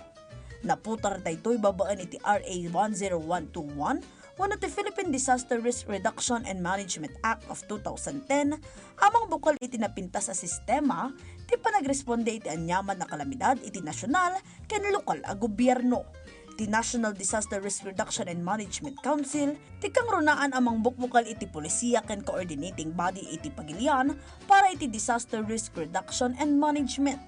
Naputar daytoy babaen iti R A one zero one two one wenno ti Philippine Disaster Risk Reduction and Management Act of two thousand ten a mangbukel iti napintas a sistema ti panagresponde iti aniaman a kalamidad iti nasyonal ken lokal a gobierno. Ti National Disaster Risk Reduction and Management Council ti kangrunaan a mangbukbukel iti polisiya ken coordinating body iti pagilian para iti disaster risk reduction and management.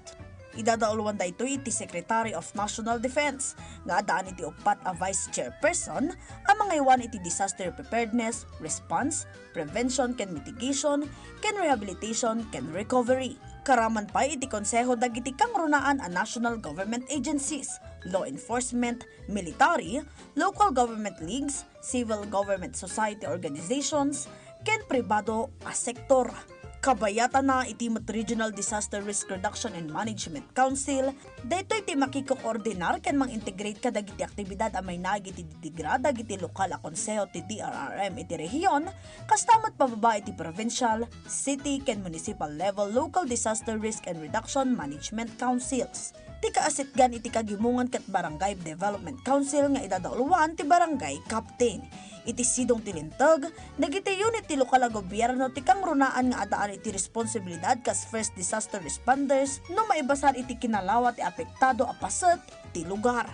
Idadauluan daytoy iti Secretary of National Defense nga addaan iti uppat a vice chairperson a mangaywan iti disaster preparedness, response, prevention ken mitigation, ken rehabilitation ken recovery. Karaman pay iti konseho dagiti kangrunaan a national government agencies, law enforcement, military, local government leagues, civil government society organizations, ken pribado a sektor. Kabayatana iti met Regional Disaster Risk Reduction and Management Council, daytoy ti makikoordinar ken mang-integrate kadagiti aktibidad a mainaig iti didigra dagiti lokal a konseho ti D R R M iti rehiyon, kasta met pababa iti provincial, city, ken municipal level local disaster risk and reduction management councils. Ti kaasitgan iti kagimongan ket Barangay Development Council nga idadauluan ti barangay captain. Iti sidong ti linteg, dagiti unit ti lokal a gobierno ti kangrunaan nga addaan iti responsibilidad kas first disaster responders no maibasar iti kinalawa ti apektado a paset ti lugar.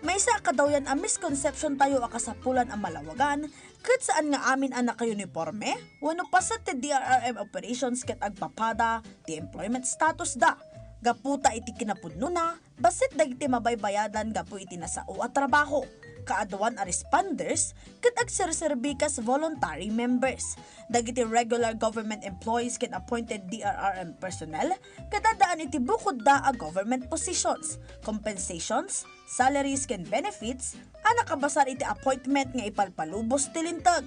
Maysa a kadawyan a misconception tayo a kasapulan a malawagan ket saan nga amin a nakauniporme wenno paset ti D R R M operations ket agpapada ti employment status da. Gapu ta iti kinapudnona, bassit dagiti mabaybayadan gapu iti nasao a trabaho. Kaaduan a responders ket agserserbi kas voluntary members. Dagiti regular government employees ken appointed D R R M personnel ket addaan iti bukodda a government positions, compensations, salaries ken benefits a nakabasar iti appointment nga ipalpalubos ti linteg.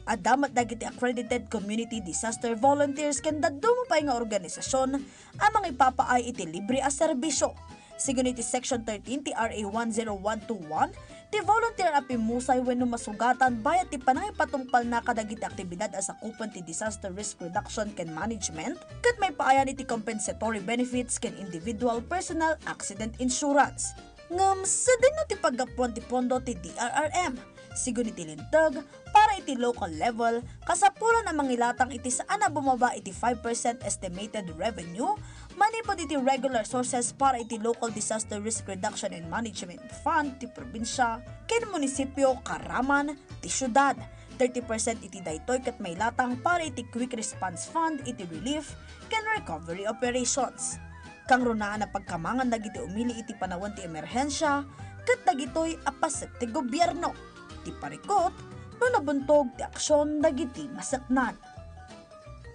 Adda met dagiti accredited community disaster volunteers ken dadduma pay nga organisasyon a mangipapaay iti libre a serbisyo. Sigun iti Section thirteen ti R A one zero one two one, ti volunteer a pimmusay wenno masugatan bayat ti panangipatungpalna kadagiti aktibidad a sakupen ti disaster risk reduction ken management ket maipaayan iti compensatory benefits ken individual personal accident insurance. Ngem sadino ti paggapuan ti pondo ti D R R M? Sigun iti linteg, para iti local level, kasapulan a mangilatang iti saan a bumaba iti five percent estimated revenue manipud iti regular sources para iti Local Disaster Risk Reduction and Management Fund ti probinsya ken munisipyo karaman ti siudad. Thirty percent iti daytoy ket mailatang para iti Quick Response Fund iti relief ken recovery operations. Kangrunaan a pagkamangan dagiti umili iti panawen ti emerhensia ket dagitoy a paset ti gobierno ti parikut no nabuntog ti aksion dagiti maseknan.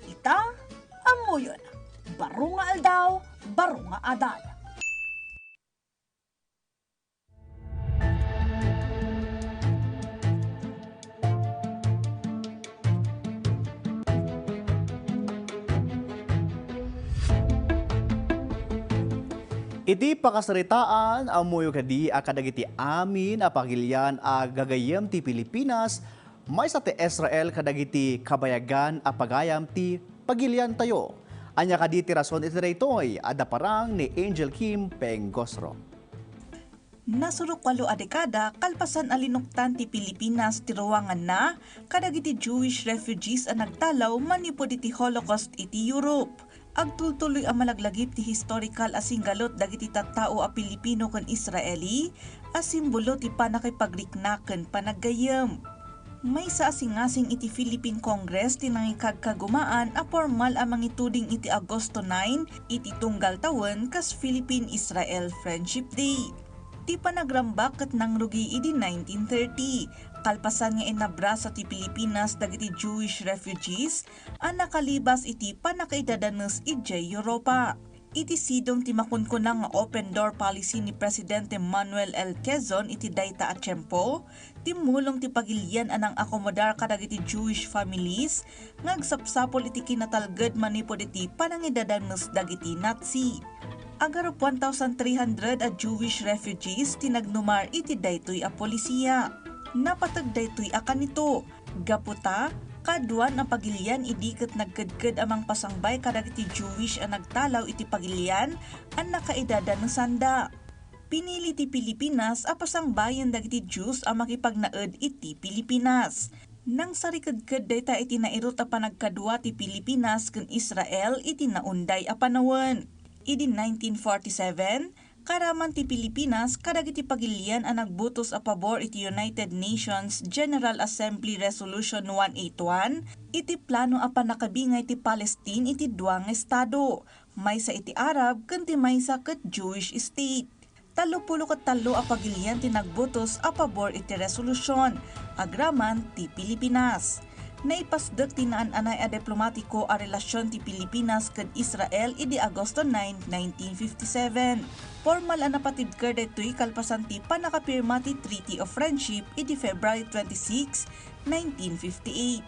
Ita, ammoyon, baro nga aldaw, baro nga adal. Iti pakasaritaan, ammoyo kadi a kadagiti amin a pagilian a gagayyem ti Pilipinas, maysa ti Israel kadagiti kabayagan a pagayam ti pagiliantayo. Ania kadi ti rason iti daytoy? Adda parang ni Angel Kim Pengosro. Nasurok walo a dekada kalpasan a linuktan ti Pilipinas ti ruanganna kadagiti Jewish refugees a nagtalaw manipud iti Holocaust iti Europe. Agtultuloy a malaglagip ti historikal a singgalut dagiti tattao a Pilipino ken Israeli a simbolo ti pannakapagrikna ken panaggayyem. Maysa a singasing iti Philippine Congress ti nangikagkagumaan a pormal a mangituding iti Agosto nine iti tunggal tawen kas Philippine-Israel Friendship Day. Ti panagrambak ket nangrugi idi nineteen thirty, kalpasan nga inabrasa ti Pilipinas dagiti Jewish refugees a nakalibas iti pannakaidadanes idiay Europa. Iti sidong ti makunkuna nga open door policy ni Presidente Manuel L. Quezon iti dayta a tiempo, timmulong ti pagilian a nang-akomodar kadagiti Jewish families nga agsapsapul iti kinatalged manipud iti panangidadanes dagiti Nazi. Agarup one thousand three hundred a Jewish refugees ti nagnumar iti daytoy a polisiya. Napateg daytoy a kanito, gapu ta, kaduan a pagilian idi ket nagkedked a mangpasangbay kadagiti Jewish a nagtalaw iti pagilian a nakaidadanesanda. Pinili ti Pilipinas a pasangbayen dagiti Jews a makipagnaed iti Pilipinas. Nangsarikedked dayta iti nairut a panagkadua ti Pilipinas ken Israel iti naunday a panawen. Idi nineteen forty-seven, karaman ti Pilipinas kadagiti pagilian a nagbutos a pabor iti United Nations General Assembly Resolution one eight one iti plano a pannakabingay ti Palestine iti dua nga estado, maysa iti Arab ken ti maysa ket Jewish state. Tallopulo ket tallo a pagilian ti nagbutos a pabor iti resolusyon, agraman ti Pilipinas. Naipasdek ti naan-anay a diplomatiko a relasyon ti Pilipinas ken Israel idi Agosto nine, nineteen fifty-seven. Pormal a napatibker daytoy kalpasan ti pannakapirma ti Treaty of Friendship idi February twenty-six, nineteen fifty-eight.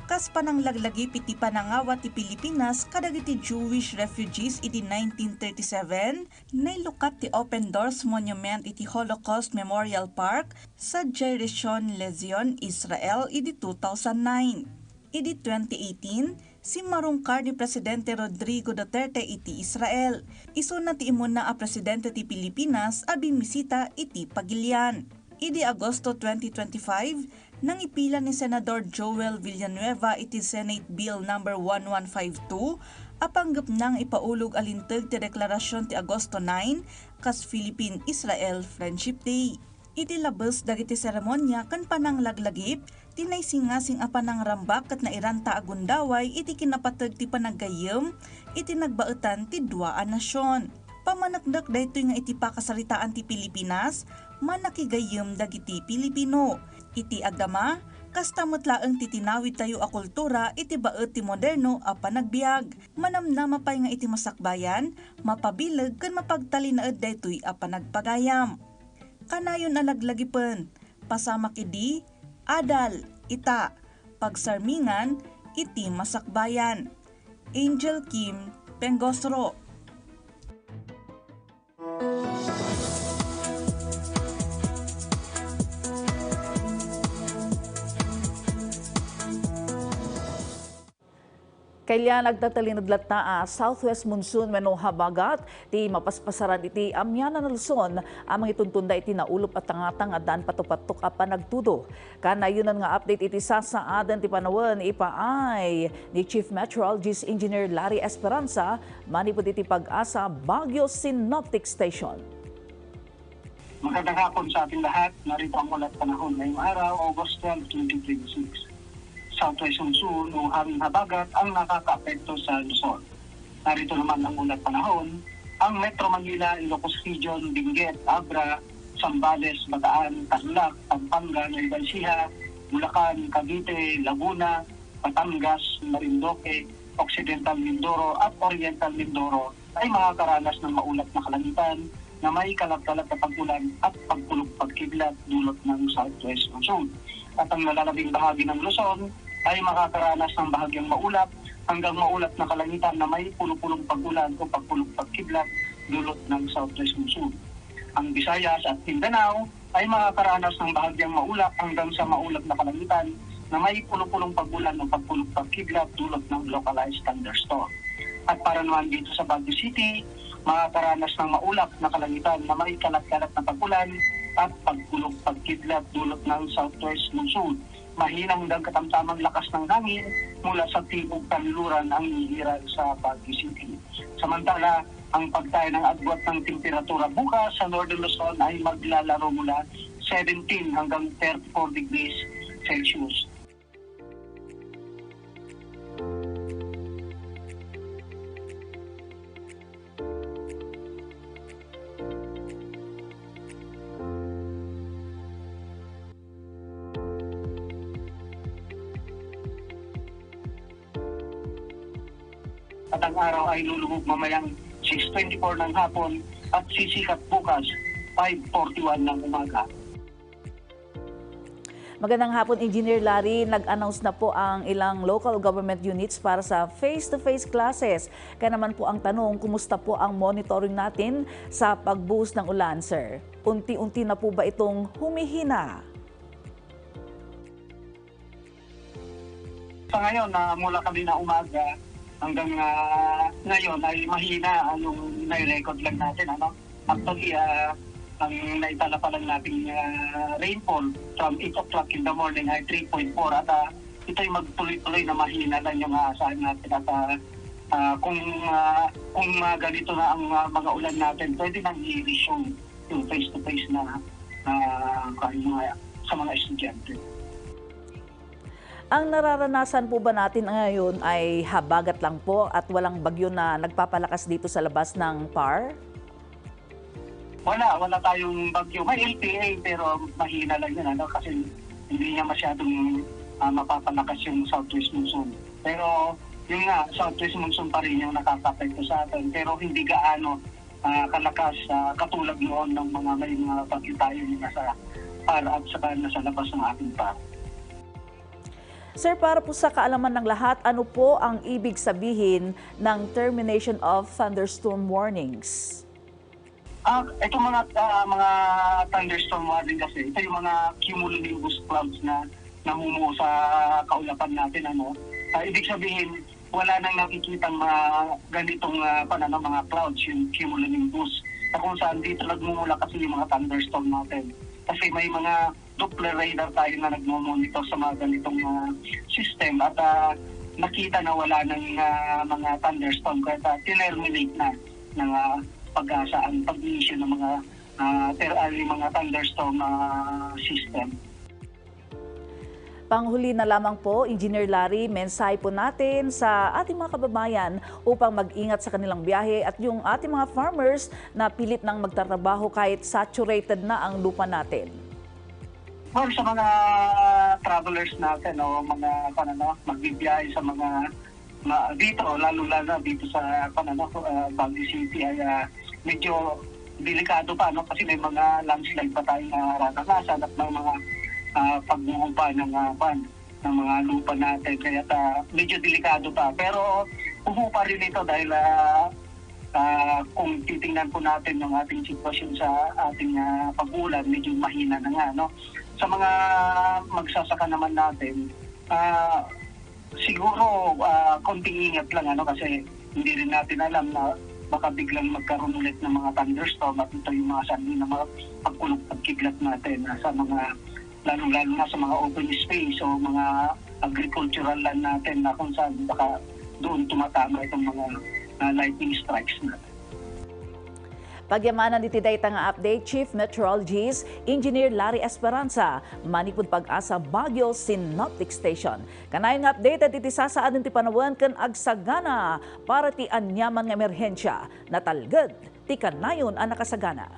Kas pananglaglagip iti panangawat ti Pilipinas kadagiti Jewish refugees idi nineteen thirty-seven, nailukat ti Open Doors Monument iti Holocaust Memorial Park sadiay Rishon LeZion, Israel, idi two thousand nine. Idi twenty eighteen, simmarungkar ni Presidente Rodrigo Duterte iti Israel. Isuna ti immuna a presidente ti Pilipinas a bimmisita iti pagilian. Idi Agosto twenty twenty-five, nangipila ni Senador Joel Villanueva iti Senate Bill number one one five two a panggepna nga ipaulog a linteg ti deklarasyon ti Agosto nine kas Philippine-Israel Friendship Day. Iti labes dagiti seremonia ken pananglaglagip, ti naisingasing a panangrambak ket nairanta a gundaway iti kinapateg ti panaggayyem iti nagbaetan ti dua a nasion. Pamaneknek daytoy nga iti pakasaritaan ti Pilipinas, mannakigayyem dagiti Pilipino. Iti agama, kasta met laeng ti tinawidtayo a kultura iti baet ti moderno a panagbiag. Manamnama pay nga iti masakbayan, mapabileg ken mapagtalinaed daytoy a panagpagayam. Kanayon a laglagipen, pasamak idi, adal, ita, pagsarmingan, iti masakbayan. Angel Kim Pengosro. Kailan agtatalinud latta a southwest monsoon wenno habagat ti mapaspasaran iti amianan a Luzon a mangituntunda iti naulup a tangatang a daan patupattok a panagtudo. Kanayonan nga update iti sasaaden ti panawen ipaay ni Chief Meteorologist Engineer Larry Esperanza manipud iti PAGASA Baguio Synoptic Station. Magandang hapon sa ating lahat. Narito ang ulat panahon ngayong araw, August twelve, twenty twenty-six. Southwest Monsoon o hangin habagat ang nakakaapekto sa Luzon. Narito naman ang ulat panahon: ang Metro Manila, Ilocos Region, Benguet, Abra, Zambales, Bataan, Tarlac, Pampanga, Nueva Ecija, Bulacan, Cavite, Laguna, Batangas, Marinduque, Occidental Mindoro at Oriental Mindoro ay makakaranas ng maulap na kalangitan na may kalat-kalat na pag-ulan at pagkulog-pagkidlat dulot ng southwest monsoon. At ang nalalabing bahagi ng Luzon ay makakaranas ng bahagyang maulap hanggang maulap na kalangitan na may pulupulong pag-ulan o pagkulog-pagkidlat dulot ng southwest monsoon. Ang Visayas at Mindanao ay makakaranas ng bahagyang maulap hanggang sa maulap na kalangitan na may pulupulong pag-ulan o pagkulog-pagkidlat dulot ng localized thunderstorm. At para naman dito sa Baguio City, makakaranas ng maulap na kalangitan na may kalat-kalat na pag-ulan at pagkulog-pagkidlat dulot ng southwest monsoon. Mahina hanggang katamtamang lakas ng hangin mula sa timog kanluran ang ihirap sa Baguio City. Samantala, ang pagtaas ng agwat ng temperatura bukas sa Northern Luzon ay maglalaro mula seventeen hanggang thirty-four degrees Celsius. At ang araw ay lulubog mamayang six twenty-four ng hapon at sisikat bukas five forty-one ng umaga. Magandang hapon, Engineer Larry. Nag-announce na po ang ilang local government units para sa face-to-face classes. Kaya naman po ang tanong, kumusta po ang monitoring natin sa pagbuhos ng ulan, sir? Unti-unti na po ba itong humihina? Sa ngayon, na mula kanina umaga hanggang, ah, ngayon ay mahina ang nai-record lang natin, ano. Actually, ah, ang naitala pa lang nating, ah, rainfall from eight o'clock in the morning ay three point four at, ah, ito'y magtuloy-tuloy na mahina lang yung aasahan natin at, ah, ah, kung, ah, kung, ah, ganito na ang, ah, mga ulan natin, pwede nang i-resume yung face-to-face na, ah, kuwan, mga, sa mga estudyante. Ang nararanasan po ba natin ngayon ay habagat lang po at walang bagyo na nagpapalakas dito sa labas ng par? Wala, wala tayong bagyo. May L P A pero mahina lang yun, ano, kasi hindi niya masyadong, ah, mapapalakas yung southwest monsoon. Pero yun nga, southwest monsoon pa rin yung nakakapekto sa atin, pero hindi gaano, ah, kalakas, ah, katulad noon ng mga may mga bagyo tayo na nasa par at saka nasa labas ng ating par. Sir, para po sa kaalaman ng lahat, ano po ang ibig sabihin ng termination of thunderstorm warnings? Ah, itong mga, ah, mga thunderstorm warning kasi, ito yung mga cumulonimbus clouds na namumuo sa kaulapan natin, ano. Ah, ibig sabihin, wala nang nakikitang mga ganitong, ah, pan-, ano, mga clouds, yung cumulonimbus, na kung saan dito nagmumula kasi yung mga thunderstorm natin. Kasi may mga Doppler radar tayo na nagmo-monitor sa mga ganitong, ah, system at, ah, nakita na wala ng, ah, mga thunderstorm kaya, ah, tinerminate na ng, ah, PAGASA ang pag-i-issue ng mga, ah, ter-, ah, yung mga thunderstorm, ah, system. Panghuli na lamang po, Engineer Larry, mensahe po natin sa ating mga kababayan upang mag-ingat sa kanilang biyahe at yung ating mga farmers na pilit nang magtatrabaho kahit saturated na ang lupa natin. Well, sa mga travelers natin, no, mga, ano, no, magbibiyahe sa mga, ma-, dito, lalo-lalo na dito sa, ano, no, ah, Baguio City ay, ah, medyo delikado pa, no, kasi may mga landslide pa tayong nararanasan at may mga, ah, pagbububa ng, ah, van, ng mga lupa natin. Kaya ta-, medyo delikado pa. Pero uho pa rin ito dahil, ah, ah, kung titingnan po natin yung ating sitwasyon sa ating, ah, pag-uulan, medyo mahina na nga, no? Sa mga magsasaka naman natin, ah, siguro, ah, konting ingat lang, ano, kasi hindi rin natin alam na baka biglang magkaroon ulit ng mga thunderstorm at ito yung mga sanhi ng mga pagkulog-pagkidlat natin, ah, sa mga, lalong-lalo na sa mga open space o mga agricultural land natin na kung saan baka doon tumatama itong mga, ah, lightning strikes natin. Pagyamanan iti dayta nga update, Chief Meteorologist Engineer Larry Esperanza, manipud PAGASA Baguio Synoptic Station. Kanayon nga updated iti sasaaden ti panawen ken agsagana para ti aniaman nga emerhensia. Natalged ti kanayon a nakasagana.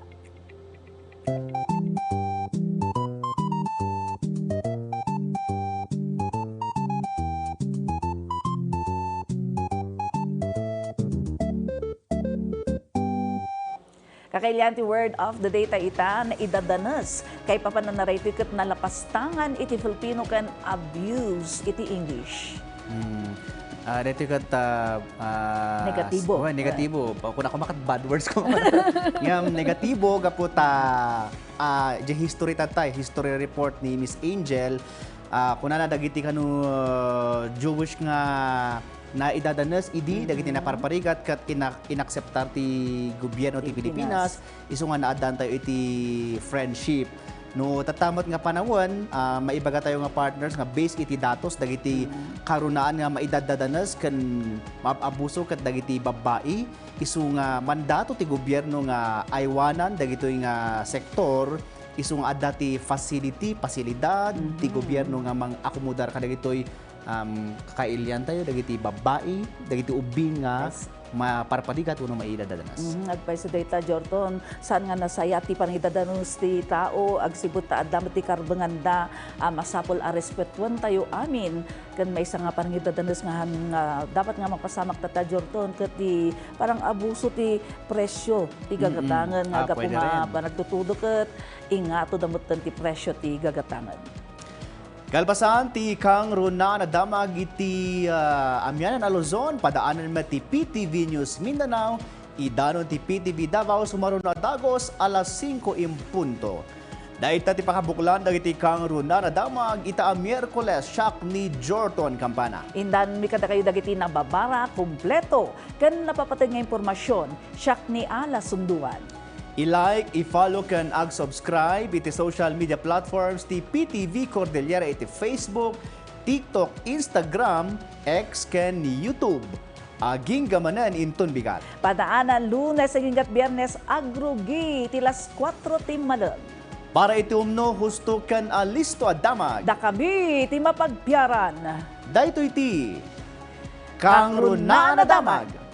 Kakailian ti word of the day ta ita, naidadanes. Kaipapananaraytoy ket nalapastangan iti Filipino ken abuse iti English. Hmm. Ah, daytoy ket, ah, ah, Negatibo. Oh, negatibo. Pa-, kuna ko makat bad words ko. Ngem negatibo gapu ta, ah, di history tatay, history report ni Miss Angel. Ah, kunana dagiti kano, ah, Jewish nga naidadanes idi dagiti naparparigat ket ina-, inakseptar ti gobierno ti Pilipinas. Pilipinas, isu nga naaddantayo iti friendship. No tatta met nga panawen, ah, maibagatayo nga partners nga based iti datos dagiti karunaan nga maidadadanes ken maab-abuso ket dagiti babbai, isu nga mandato ti gobierno nga aywanan dagitoy nga sektor, isu nga adda ti facility, pasilidad ti gobierno nga mang-akomodar kadagitoy, um, kakailiantayo dagiti babbai, dagiti ubbing nga maparparigat wenno maidadanes. Mhm, agpayso dayta, Jorton, saan nga nasaya ti pangidadanes ti tao, agsipud ta adda met ti karbenganda, a masapul a respetuentayo amin, ken maysa nga pangidadanes nga han-, nga dapat nga mapasamak tatta, Jorton, ket ti parang abuso ti presyo ti gagatangen nga gapu nga panagtutudo ket ingato da metten ti presyo ti gagatangen. Kalpasan ti kangrunaan a damag iti, ah, amianan a Luzon, padaanen met ti P T V News Mindanao, idanon ti P T V Davao sumaruno a dagos alas singko en punto. Dayta ti pakabuklan dagiti kangrunaan a damag ita a Miyerkules, siak ni Jorton Campana. Indanmi kadakayo dagiti nababara, kompleto, ken napapateg nga impormasion, siak ni Ala Sunduan. I-like, i-follow ken ag-subscribe iti social media platforms ti P T V Cordillera iti Facebook, TikTok, Instagram, X ken YouTube. Agingga manen inton bigat. Padaanan Lunes agingga't Biernes agrugi ti las kuatro ti malem. Para iti umno, husto ken alisto a damag. Dakami ti mapagpiaran. Daytoy ti Kangrunaan a Damag.